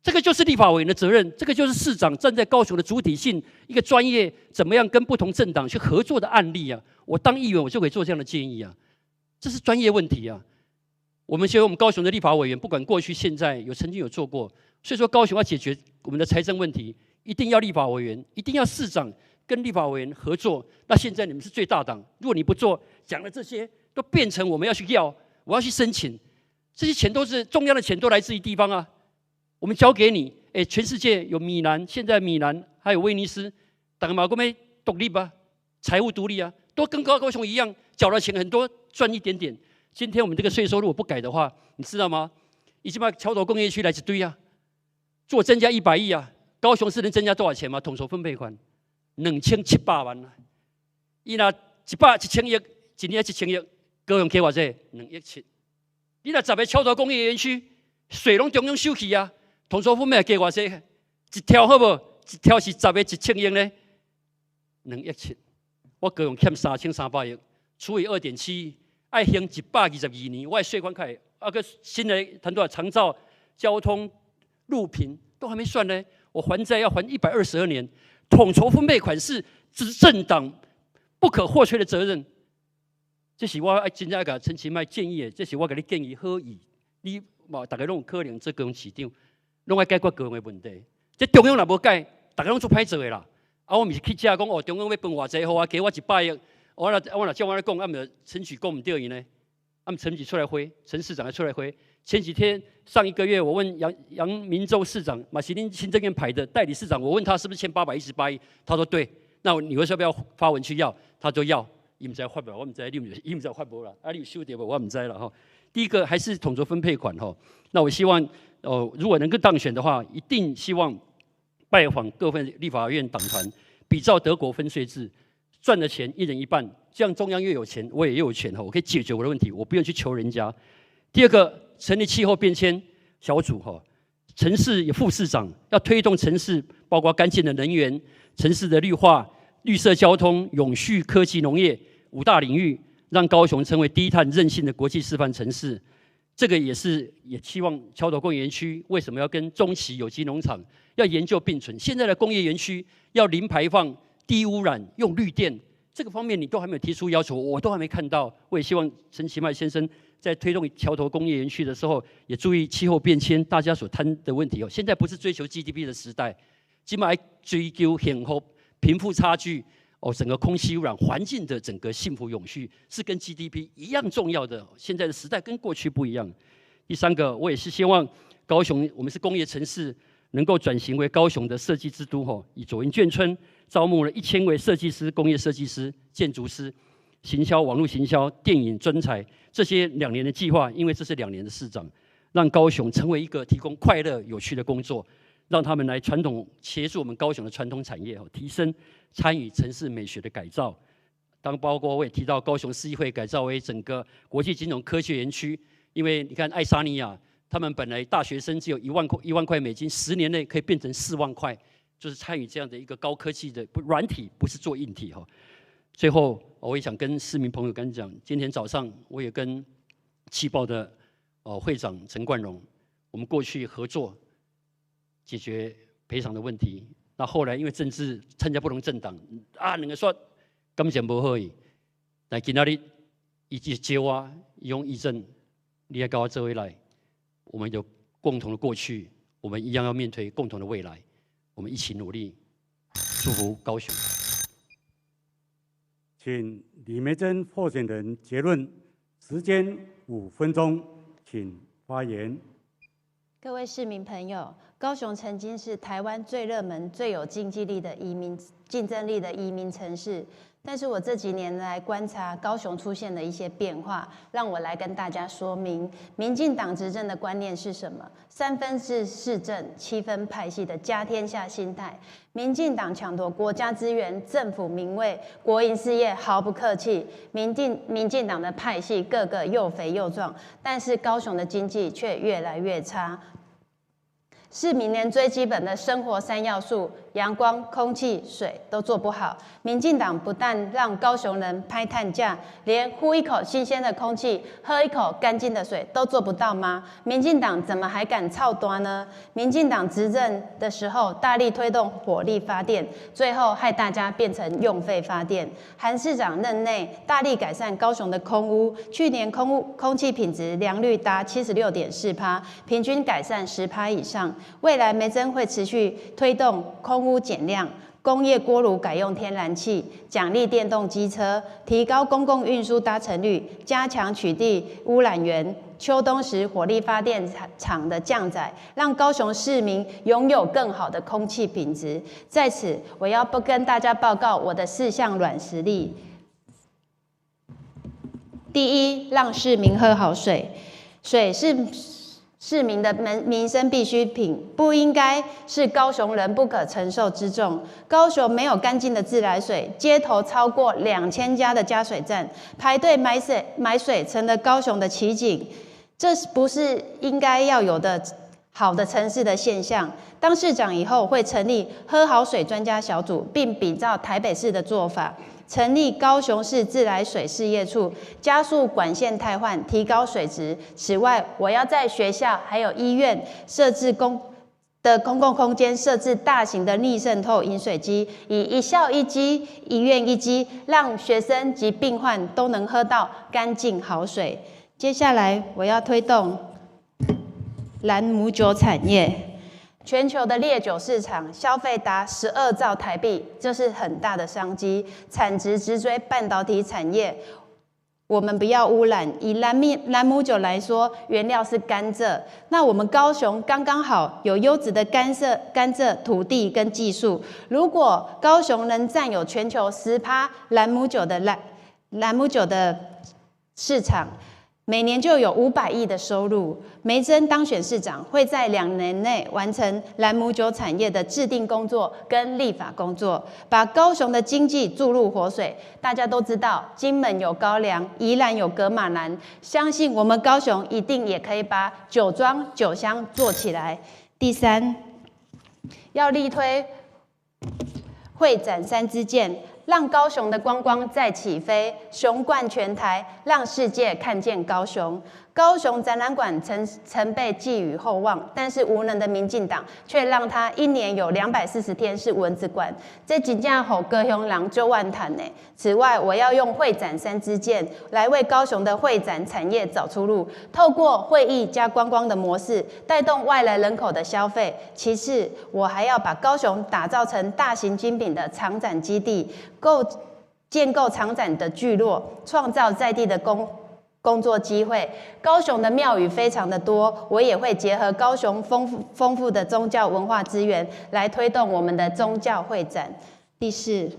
Speaker 9: 這個就是立法委員的責任，這個就是市長站在高雄的主體性，一個專業怎麼樣跟不同政黨去合作的案例啊！我當議員我就可以做這樣的建議啊，這是專業問題啊。我們覺得我們高雄的立法委員，不管過去現在有曾經有做過，所以說高雄要解決我們的財政問題，一定要立法委員，一定要市長跟立法委員合作。那現在你們是最大黨，如果你不做，講的這些都變成我們要去要，我要去申請，這些錢都是中央的錢，都來自於地方啊。我們交給你，哎，全世界有米蘭，現在米蘭還有威尼斯，逐家嘛閣欲獨立吧，財務獨立啊，都跟高雄一樣，繳了錢很多，賺一點點。今天我們這個稅收如果不改的話，你知道嗎？已經把橋頭工業區來一堆啊，做增加100億啊，高雄市能增加多少錢嗎？統籌分配款2700萬啊，伊若一百一千億，一年一千億，高雄加偌濟？2億7。你若十个橋頭工業園區，稅攏中央收去啊，統籌分配加偌濟？一條好無？一條是十个一千億呢？2億7。我高雄欠3300億，除以2.7，愛還122年，我的稅款開，啊閣新的談多少長照、交通、路平都還沒算呢，我還債要還122年。統籌分配款是執政黨不可或缺的責任。這是我愛真正共陳其邁建議的，這是我共你建議好意。你嘛，逐家攏有可能做高雄市長，攏愛解決高雄的問題。這中央若無改，逐家攏足歹做的啦。啊，我毋是去遮講哦，中央欲分偌濟予我，給我100億，我若照我咧講，啊，毋陳菊講毋對伊呢？啊，陳菊出來回，陳市長還出來回。前幾天上一個月，我問楊明洲市長，嘛是恁行政院派的代理市長，我問他是不是欠818億，他說對。那你為什麼要發文去要？他說要，伊毋知發無，我毋知，你毋伊毋知發無啦。啊，你有收著無？我毋知啦吼。第一個還是統籌分配款吼。那我希望哦，如果能夠當選的話，一定希望拜訪各份立法院黨團，比照德國分稅制，賺的錢一人一半，這樣中央越有錢，我也越有錢吼，我可以解決我的問題，我不用去求人家。第二個，成立氣候變遷小組吼，城市有副市長要推動城市，包括乾淨的能源、城市的綠化、綠色交通、永續科技、農業五大領域，讓高雄成為低碳韌性的國際示範城市。這個也是也期望橋頭工業園區為什麼要跟中旗有機農場要研究並存？現在的工業園區要零排放、低污染、用綠電，這個方面你都還沒有提出要求，我都還沒看到。我也希望陳其邁先生在推動橋頭工業園區的時候，也注意氣候變遷大家所談的問題哦。現在不是追求 GDP 的時代，這馬追求幸福、貧富差距哦，整個空氣污染、環境的整個幸福永續是跟 GDP 一樣重要的。現在的時代跟過去不一樣。第三個，我也是希望高雄，我們是工業城市，能夠轉型為高雄的設計之都。吼，以左營眷村招募了1000位設計師、工業設計師、建築師、行銷、網絡行銷、電影專才這些2年的計劃，因為這是兩年的市長，讓高雄成為一個提供快樂、有趣的工作，讓他們來傳統協助我們高雄的傳統產業，提升參與城市美學的改造。當包括我也提到高雄市議會改造為整個國際金融科學園區，因為你看愛沙尼亞，他們本來大學生只有1萬塊1萬塊美金，10年內可以變成4萬塊，就是參與這樣的一個高科技的不軟體，不是做硬體哈。最後，我也想跟市民朋友跟講，今天早上我也跟氣爆的哦會長陳冠榮，我們過去合作解決賠償的問題。那後來因為政治參加不同政黨，啊，兩個說感情無好去，但今仔日伊就招我，伊講議政，你愛佮我做伙來，我們有共同的過去，我們一樣要面對共同的未來，我們一起努力，祝福高雄。
Speaker 2: 請李眉蓁候選人結論，時間5分鐘，請發言。
Speaker 7: 各位市民朋友，高雄曾經是台灣最熱門、最有經濟力的移民競爭力的移民城市。但是我這幾年來觀察高雄出現了一些變化，讓我來跟大家說明，民進黨執政的觀念是什麼？三分是市政，七分派系的家天下心態。民進黨搶奪國家資源、政府名位、國營事業，毫不客氣。民進黨的派系個個又肥又壯，但是高雄的經濟卻越來越差。市民連最基本的生活三要素——陽光、空氣、水都做不好。民進黨不但讓高雄人歹趁食，連呼一口新鮮的空氣、喝一口乾淨的水都做不到嗎？民進黨怎麼還敢操彈呢？民進黨執政的時候，大力推動火力發電，最後害大家變成用廢發電。韓市長任內大力改善高雄的空污，去年空氣品質良率達76.4%，平均改善10%以上。未來眉蓁會持續推動空污減量，工業鍋爐改用天然氣，獎勵電動機車，提高公共運輸搭乘率，加強取締污染源。秋冬時火力發電廠的降載，讓高雄市民擁有更好的空氣品質。在此，我要不跟大家報告我的四項軟實力。第一，讓市民喝好水，水是市民的民生必需品，不應該是高雄人不可承受之重。高雄沒有乾淨的自來水，街頭超過2000家的加水站，排隊買水成了高雄的奇景。這不是應該要有的好的城市的現象。當市長以後，會成立喝好水專家小組，並比照台北市的做法，成立高雄市自來水事業處，加速管線汰換，提高水質。此外，我要在學校還有醫院設置公共空間設置大型的逆滲透飲水機，以一校一機、一院一機，讓學生及病患都能喝到乾淨好水。接下來，我要推動蘭姆酒產業。全球的烈酒市场消费达12兆台币，这是很大的商机，产值直追半导体产业。我们不要污染。以兰姆酒来说，原料是甘蔗，那我们高雄刚刚好有优质的甘蔗土地跟技术。如果高雄能占有全球10%兰姆酒的市场，每年就有500亿的收入。梅珍当选市长，会在2年内完成兰姆酒产业的制定工作跟立法工作，把高雄的经济注入活水。大家都知道，金门有高粱，宜兰有噶玛兰，相信我们高雄一定也可以把酒庄、酒乡做起来。第三，要力推会展三支箭，让高雄的观光再起飞，雄冠全台，让世界看见高雄。高雄展览馆曾被寄予厚望，但是无能的民进党却让他一年有240天是蚊子馆，这真正予高雄人足怨叹呢。此外，我要用会展三支箭来为高雄的会展产业找出路，透过会议加观光的模式，带动外来人口的消费。其次，我还要把高雄打造成大型精品的长展基地，建构长展的聚落，创造在地的工作机会。高雄的庙宇非常的多，我也会结合高雄丰富的宗教文化资源，来推动我们的宗教会展。第四，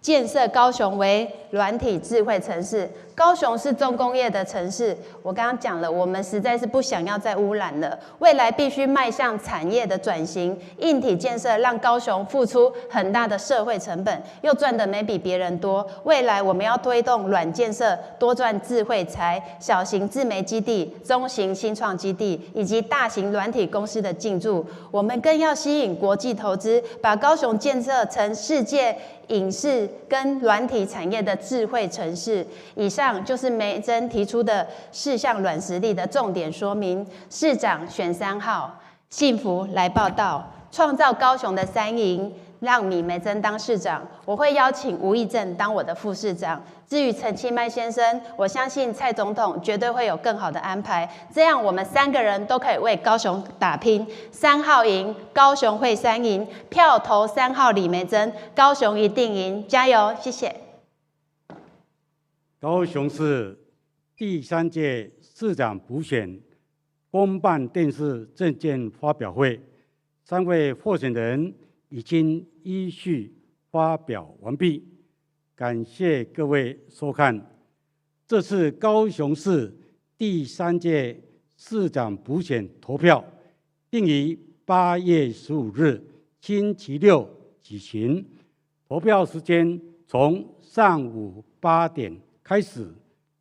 Speaker 7: 建设高雄为软体智慧城市。高雄是重工业的城市，我刚刚讲了，我们实在是不想要再污染了。未来必须迈向产业的转型，硬体建设让高雄付出很大的社会成本，又赚的没比别人多。未来我们要推动软建设，多赚智慧财、小型自媒基地、中型新创基地以及大型软体公司的进驻。我们更要吸引国际投资，把高雄建设成世界影视跟软体产业的智慧城市。以上就是梅珍提出的四项软实力的重点说明。市长选3号，幸福来报到，创造高雄的三赢，让闵梅珍当市长。我会邀请吴益政当我的副市长。至于陈其迈先生，我相信蔡总统绝对会有更好的安排，这样我们三个人都可以为高雄打拼。三号赢，高雄会三赢，票投3号李梅珍，高雄一定赢，加油，谢谢。
Speaker 2: 高雄市第三届市长补选公办电视政见发表会，三位候选人已经依序发表完毕。感谢各位收看这次高雄市第三届市长补选投票，定于8月15日星期六举行。投票时间从上午8点开始，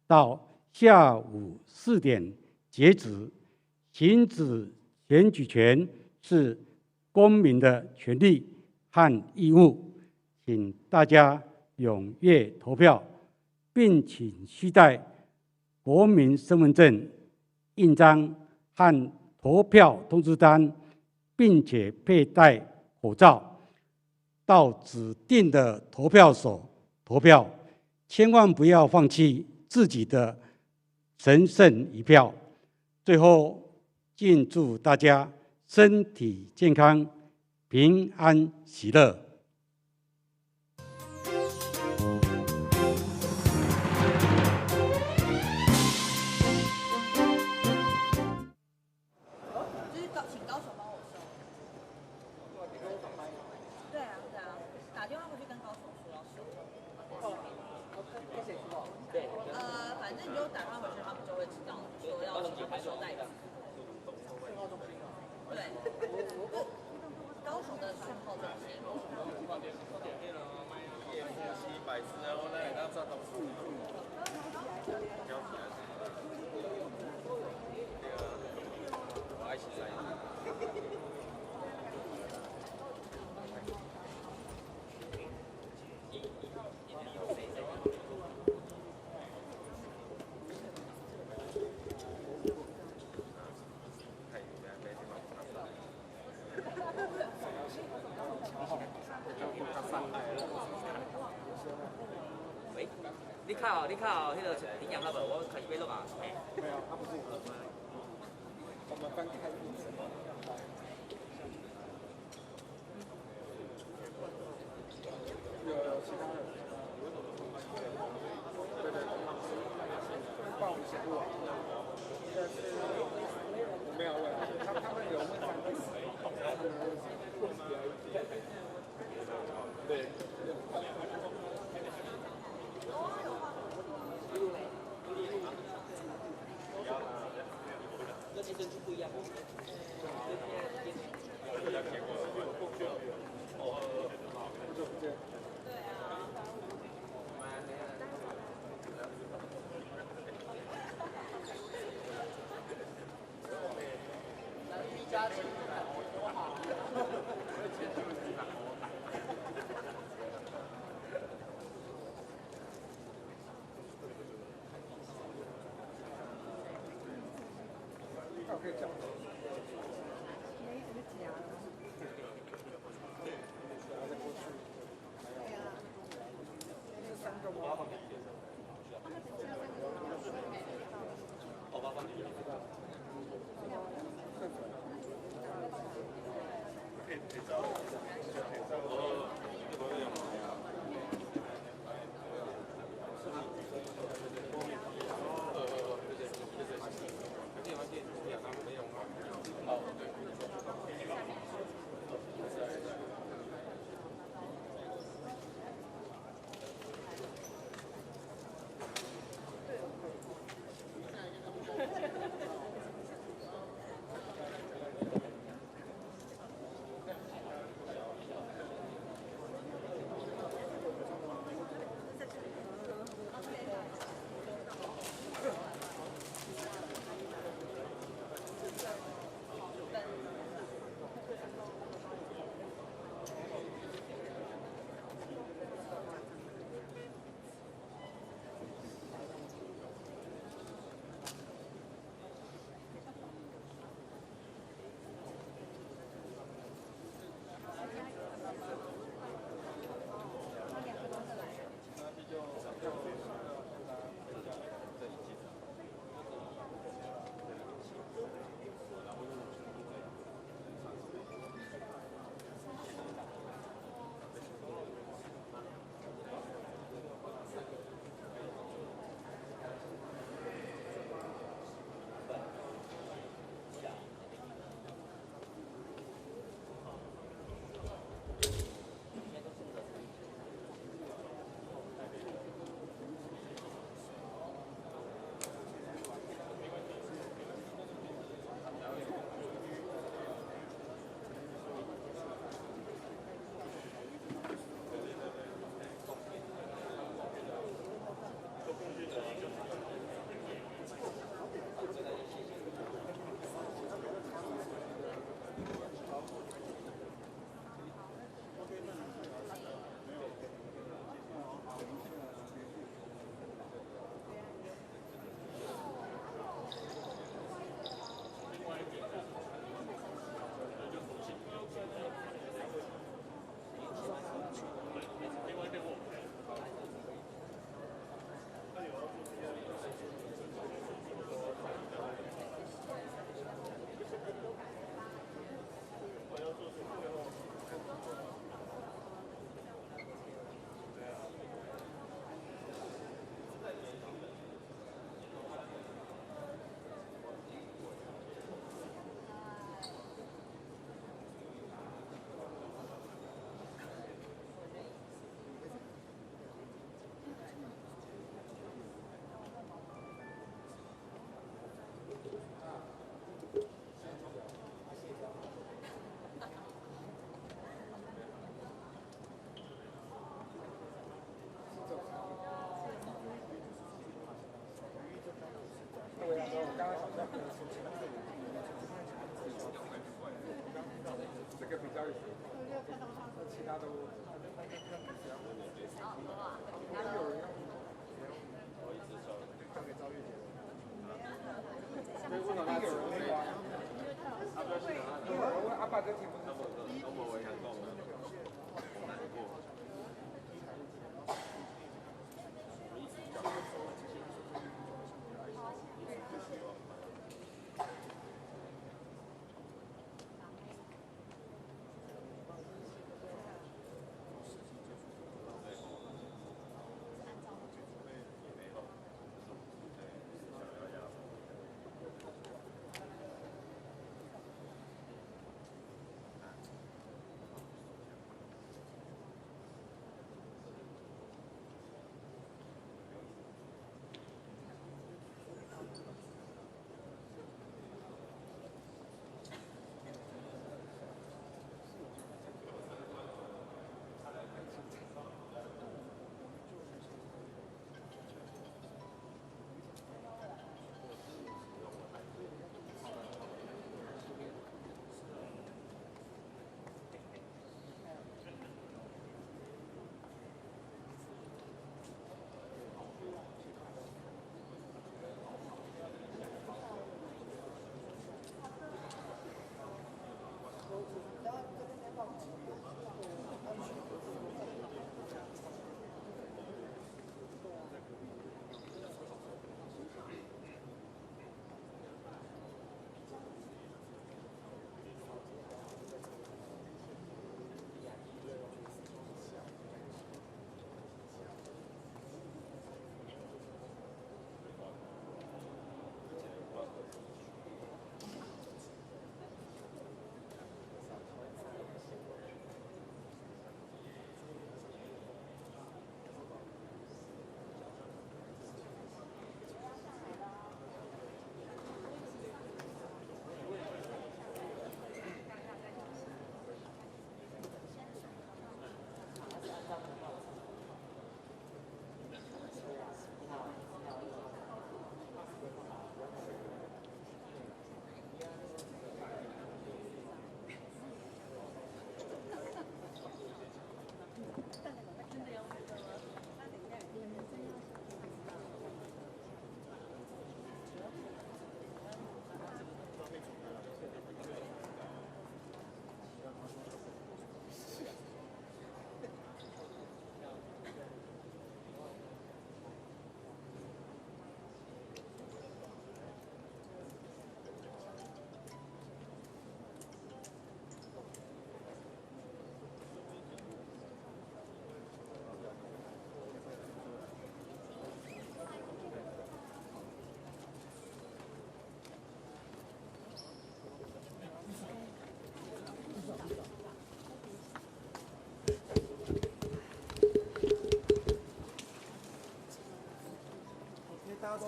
Speaker 2: 到下午4点截止。行使选举权是公民的权利和义务，请大家踊跃投票，并请携带国民身份证、印章和投票通知单，并且佩戴口罩，到指定的投票所投票。千万不要放弃自己的神圣一票。最后，敬祝大家身体健康、平安喜乐。
Speaker 13: 就是高，請高雄幫我收。對啊，對啊，打電話過去跟高雄說要收。對。反正你就打電話回去，他們就會知道，說要請他們收袋子。對。高雄的訊號中心。
Speaker 8: 喂，你較後彼个營養好無？我開始欲落啊。
Speaker 4: 沒有，他不是。
Speaker 1: 們分開負責。有其他人，對對對，報名寫不完，應該是我沒有問，他們有問三個，對。可以講。這個比較有，其他都有人要，交給趙玉姐。有人問，有人問阿爸這題目是什麼？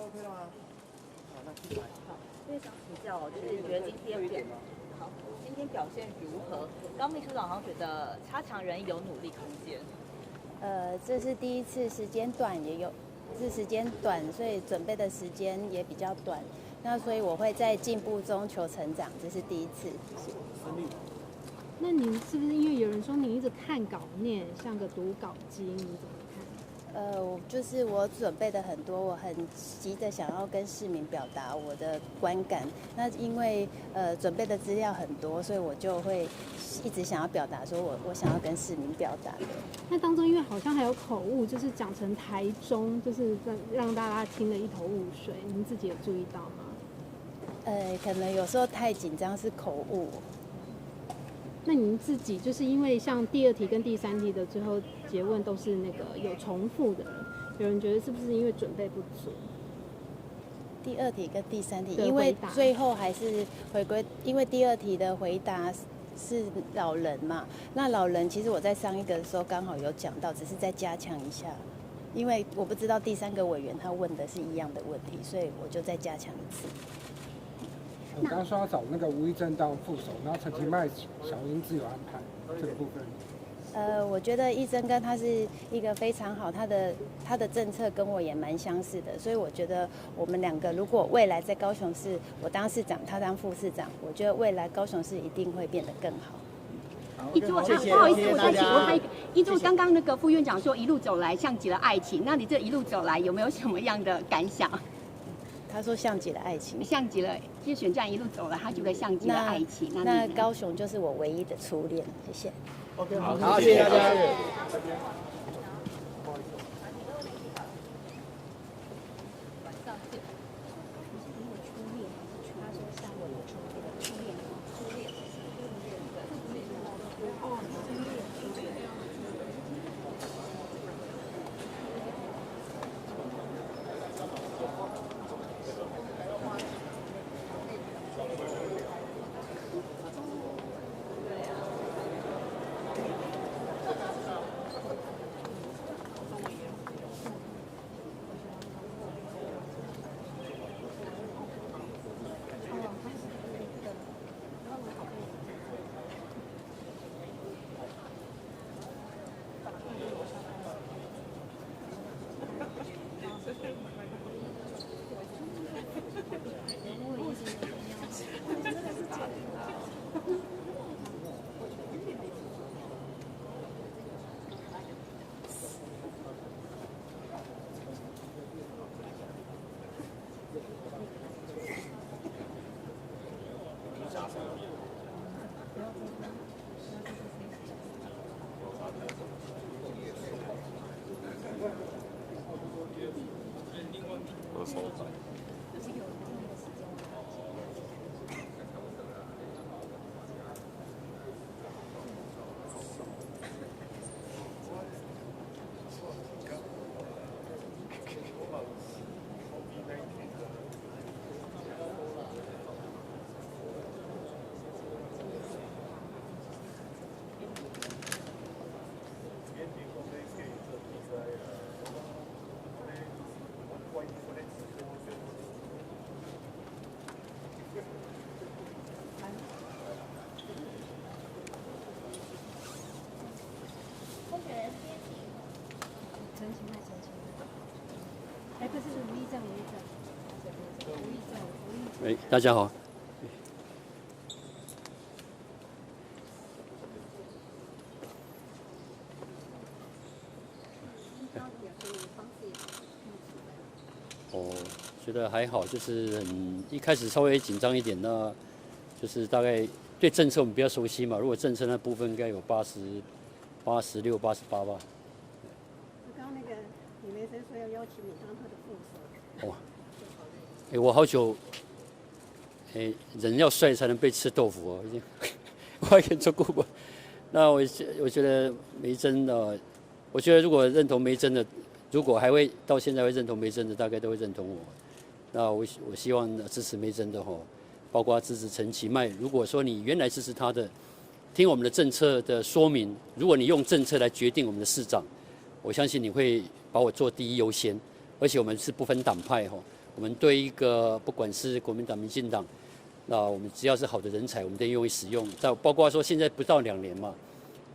Speaker 8: OK 了吗？好，那继续来。
Speaker 13: 好，因为想请教哦，就是你觉得今天表好，今天表现如何？刚秘书长好像觉得差强人意，有努力空间。
Speaker 7: 这是第一次，时间短也有，是时间短，所以准备的时间也比较短。那所以我会在进步中求成长，这是第一次。
Speaker 14: 那您是不是因为有人说你一直看稿念，像个读稿机，你怎么看？
Speaker 7: 就是我准备的很多，我很急着想要跟市民表达我的观感。那因为准备的资料很多，所以我就会一直想要表达，说我想要跟市民表达的。
Speaker 14: 那当中因为好像还有口误，就是讲成台中，就是让大家听得一头雾水。您自己有注意到吗？
Speaker 7: 可能有时候太紧张是口误。
Speaker 14: 那您自己就是因为像第二题跟第三题的最后结问都是那个有重复的，有人觉得是不是因为准备不足？
Speaker 7: 第二题跟第三题，因为最后还是回归，因为第二题的回答是老人嘛，那老人其实我在上一个的时候刚好有讲到，只是再加强一下，因为我不知道第三个委员他问的是一样的问题，所以我就再加强一次。
Speaker 1: 我刚刚说要找那个吴益政当副手，然后陈其迈、小英自有安排这个部分。
Speaker 7: 我觉得益政哥他是一个非常好，他的政策跟我也蛮相似的，所以我觉得我们两个如果未来在高雄市，我当市长，他当副市长，我觉得未来高雄市一定会变得更好。
Speaker 15: 一柱，不好意思，我再请问他一个，一柱刚刚那个副院长说一路走来像极了爱情，那你这一路走来有没有什么样的感想？
Speaker 7: 他说像极了爱情，
Speaker 15: 像极了，就选战一路走来，他觉得像极了爱情。
Speaker 7: 那高雄就是我唯一的初恋，谢谢。
Speaker 8: OK，好，谢谢大家。
Speaker 14: 哎，不是吴益政，吴益政，吴益政，吴益政。
Speaker 9: 哎，大家好。哦，觉得还好，就是很一开始稍微紧张一点，那就是大概对政策我们比较熟悉嘛。如果政策那部分应该有86、88吧。
Speaker 6: 刚刚那个李梅珍说要邀请你当他的副手。
Speaker 9: 哦，哎，我好久，哎，人要帅才能被吃豆腐哦，已经，我也做过不。那我觉得梅珍的，我觉得如果认同梅珍的，如果还会到现在会认同梅珍的，大概都会认同我。那我希望支持梅珍的吼，包括支持陈其迈。如果说你原来支持他的，听我们的政策的说明，如果你用政策来决定我们的市长，我相信你会把我做第一优先。而且我们是不分党派吼，我们对一个不管是国民党、民进党，那我们只要是好的人才，我们都愿意使用。在包括说现在不到两年嘛，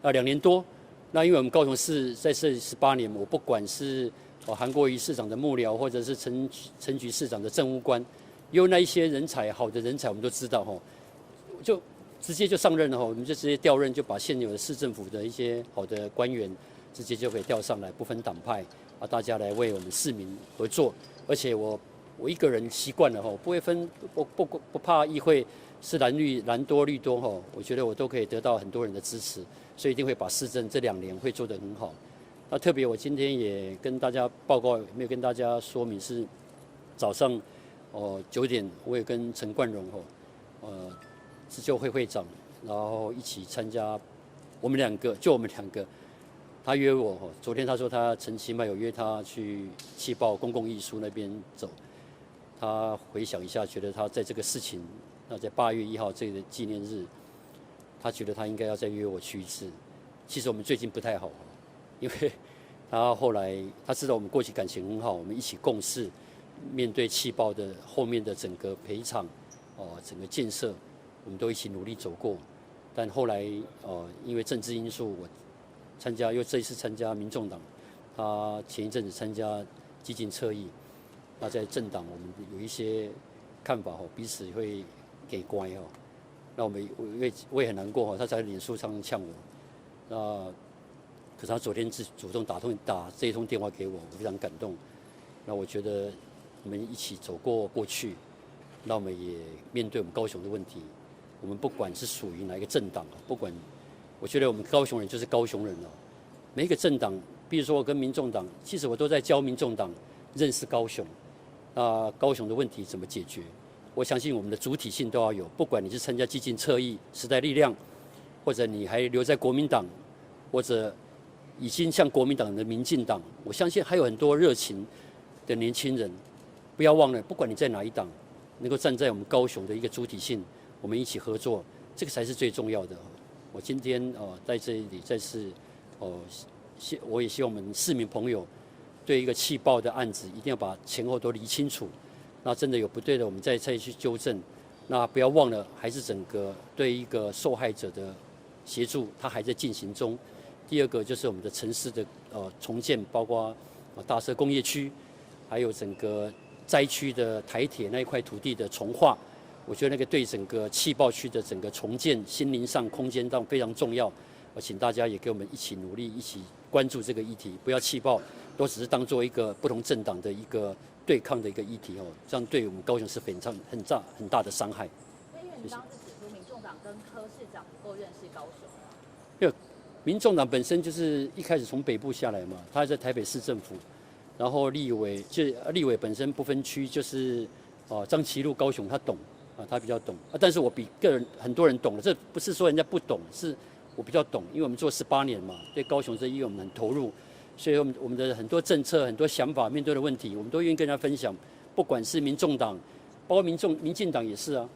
Speaker 9: 啊两年多，那因为我们高雄市在这18年，我不管是哦韩国瑜市长的幕僚，或者是陈菊市长的政务官，有那一些人才，好的人才，我们都知道吼，就直接就上任了吼，我们就直接调任，就把现有的市政府的一些好的官员直接就可以调上来，不分党派啊，大家来为我们市民合作。而且我一个人习惯了吼，不会分，不怕议会是蓝绿蓝多绿多吼，我觉得我都可以得到很多人的支持，所以一定会把市政这两年会做得很好。那特别我今天也跟大家报告，没有跟大家说明是早上哦9点，我也跟陈冠荣吼，自救会会长，然后一起参加，我们两个就我们两个，他约我吼，昨天他说他陈其迈有约他去气爆公共艺术那边走，他回想一下，觉得他在这个事情，那在8月1号这个纪念日，他觉得他应该要再约我去一次。其实我们最近不太好，因为他后来他知道我们过去感情很好，我们一起共事，面对气爆的后面的整个赔偿，哦，整个建设。我们都一起努力走过，但后来因为政治因素，我参加又这一次参加民众党，他前一阵子参加激进侧翼，那在政党我们有一些看法哦，彼此会给乖哦，那我们我也很难过哦，他在脸书上呛我，那可是他昨天是主动打这一通电话给我，我非常感动。那我觉得我们一起走过过去，那我们也面对我们高雄的问题。我们不管是属于哪一个政党，不管，我觉得我们高雄人就是高雄人哦。每一个政党，比如说我跟民众党，其实我都在教民众党认识高雄，那高雄的问题怎么解决？我相信我们的主体性都要有，不管你是参加激进侧翼、时代力量，或者你还留在国民党，或者已经像国民党的民进党，我相信还有很多热情的年轻人，不要忘了，不管你在哪一党，能够站在我们高雄的一个主体性。我们一起合作，这个才是最重要的。我今天在这里再次我也希望我们市民朋友对一个气爆的案子，一定要把前后都理清楚。那真的有不对的，我们再去纠正。那不要忘了，还是整个对一个受害者的协助，它还在进行中。第二个就是我们的城市的重建，包括大社工业区，还有整个灾区的台铁那一块土地的重划。我觉得那个对整个气爆区的整个重建、心灵上、空间上非常重要。我请大家也给我们一起努力，一起关注这个议题，不要气爆，都只是当做一个不同政党的一个对抗的一个议题哦，这样对我们高雄是非常很大很大的伤害。
Speaker 13: 那因为你刚刚是指出民众党跟柯市长不够认识高雄。
Speaker 9: 因为民众党本身就是一开始从北部下来嘛，他在台北市政府，然后立委就立委本身不分区，就是哦张其禄高雄他懂。啊，他比较懂啊，但是我比个人很多人懂了，这不是说人家不懂，是我比较懂，因为我们做18年嘛，对高雄这医院我们很投入，所以我们的很多政策、很多想法、面对的问题，我们都愿意跟人家分享。不管是民众党，包括民进党也是啊，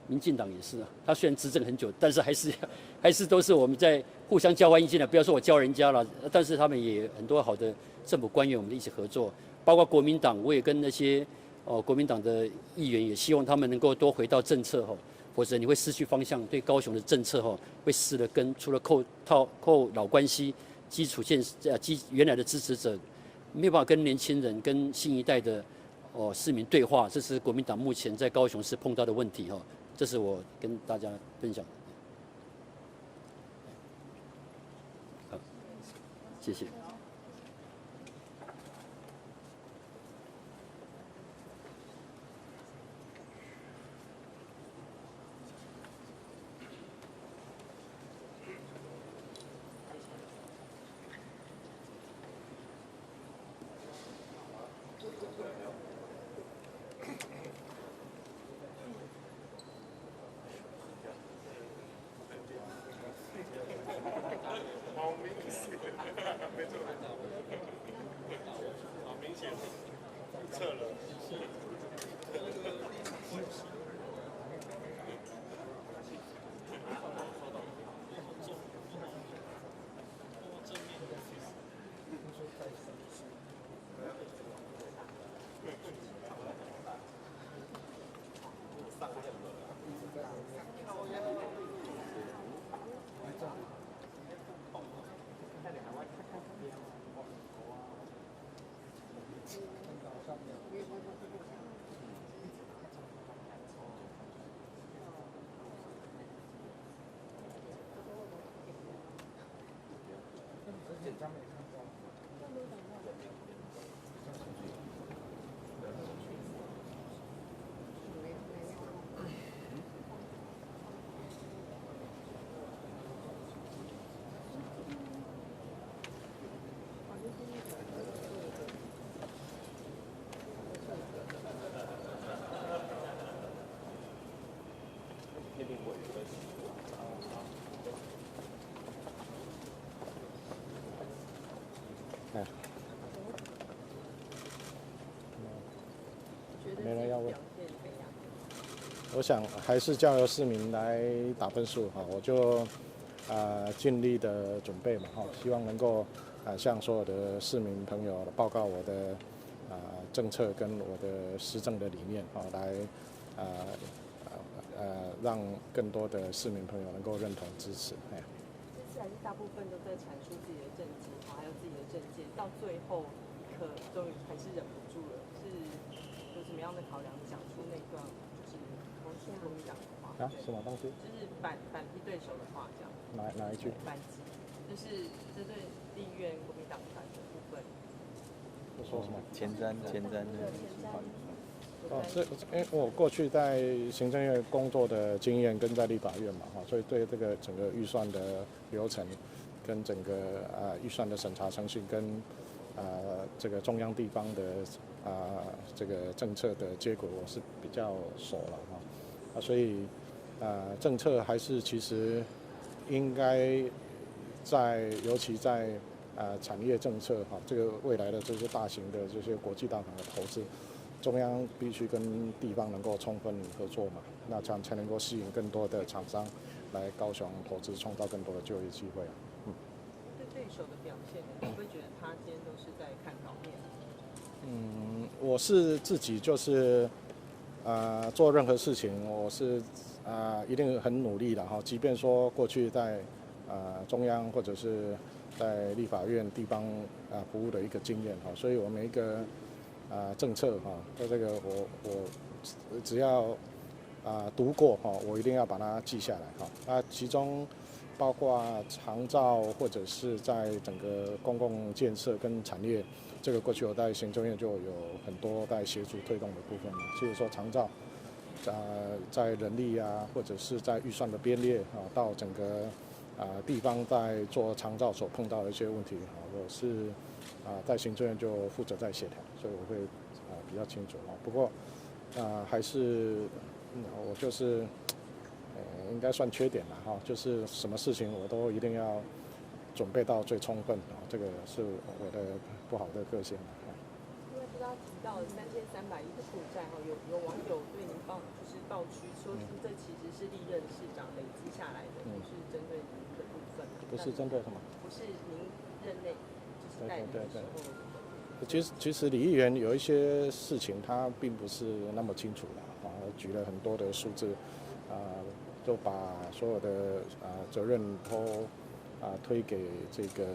Speaker 9: 民进党也是啊。他虽然执政很久，但是还是都是我们在互相交换意见的。不要说我教人家了，但是他们也很多好的政府官员，我们一起合作，包括国民党，我也跟那些。哦，国民党的议员也希望他们能够多回到政策吼，否则你会失去方向，对高雄的政策吼会失了根。除了扣套扣老关系、基础建设原来的支持者，没有办法跟年轻人、跟新一代的哦市民对话，这是国民党目前在高雄市碰到的问题吼。这是我跟大家分享。好，谢谢。
Speaker 4: 撤了。没人要问。我想还是交由市民来打分数哈，我就尽力的准备嘛哈，希望能够向所有的市民朋友报告我的政策跟我的施政的理念哈，来让更多的市民朋友能够认同支持。哎，
Speaker 16: 这次还是大部分都在阐述自己的政绩，还有自己的政见，到最后一刻终于还是忍不住了，是有什么样的考量讲出那段就是攻击国民党的话？
Speaker 4: 啊，什么东西？
Speaker 16: 就是反击对手的话，这样。
Speaker 4: 哪一句？
Speaker 16: 反击，就是针对立院国民党团的部分。
Speaker 4: 我说什么？
Speaker 3: 前瞻。
Speaker 4: 哦，这因为我过去在行政院工作的经验跟在立法院嘛，哈，所以对这个整个预算的流程，跟整个预算的审查程序跟这个中央地方的这个政策的结果，我是比较熟了哈，啊，所以政策还是其实应该在尤其在产业政策哈，这个未来的这些大型的这些国际大厂的投资。中央必须跟地方能够充分合作嘛，那这样才能够吸引更多的厂商来高雄投资，创造更多的就业机会啊。嗯。
Speaker 16: 对对手的表现，你会觉得他今天都是在看稿面？
Speaker 4: 嗯，我是自己就是，做任何事情我是一定很努力的哈，即便说过去在中央或者是在立法院地方服务的一个经验哈，所以我每一个。政策哈，在这个我只要读过哈，我一定要把它记下来哈。那其中包括长照或者是在整个公共建设跟产业，这个过去我在行政院就有很多在协助推动的部分嘛。譬如说长照，在人力啊，或者是在预算的编列啊，到整个地方在做长照所碰到的一些问题哈，我是。在行政院就负责在协调，所以我会比较清楚啊。不过还是我就是应该算缺点了哈，就是什么事情我都一定要准备到最充分啊，这个是我的不好的个性。
Speaker 16: 因为不知道提到3300亿的负债哈，有网友对您爆区说这其实是历任市长累积下来的，不是针对您的部分。
Speaker 4: 不是针对什么？
Speaker 16: 不是您任内。
Speaker 4: 对。其实李议员有一些事情他并不是那么清楚的啊，举了很多的数字，就把所有的责任都推给这个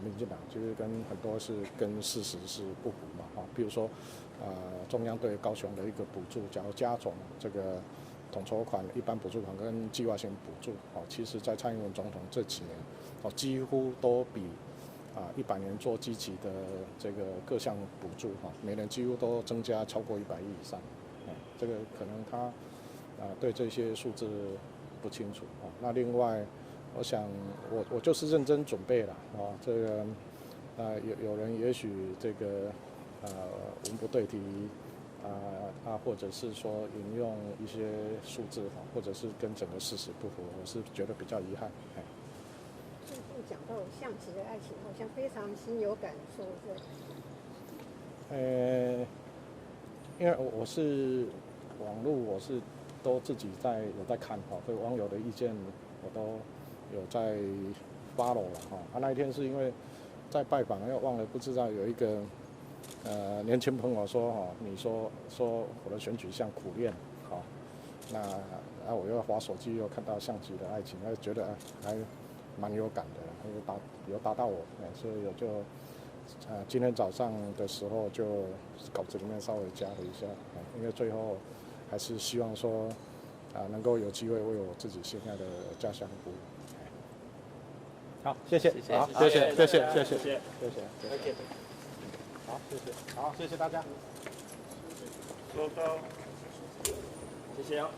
Speaker 4: 民进党，就是跟很多是跟事实是不符嘛哈。比如说中央对高雄的一个补助，假如加总这个统筹款、一般补助款跟计划性补助，哦，其实在蔡英文总统这几年，哦，几乎都比。100年做积极的这个各项补助哈，每年几乎都增加超过100亿以上，这个可能他对这些数字不清楚啊。那另外，我想我就是认真准备了啊，这个有人也许这个文不对题或者是说引用一些数字哈，或者是跟整个事实不符，我是觉得比较遗憾。
Speaker 6: 最近讲到象棋的爱情，好像非常心有感触，
Speaker 4: 对。因为我是网络，我是都自己有在看哈，对网友的意见我都有在 follow 了哈。那一天是因为在拜访，又忘了不知道有一个年轻朋友说哈，你说我的选举像苦练，好，那我又滑手机又看到象棋的爱情，那觉得还蛮有感的，有打到我，所以我就今天早上的時候就稿子裡面稍微加了一下，因為最後還是希望說能夠有機會為我自己心愛的家鄉服務。好，謝謝，好，謝謝，謝謝，謝謝，謝謝，好，謝謝，好，謝謝大家。
Speaker 3: 收到，謝謝哦。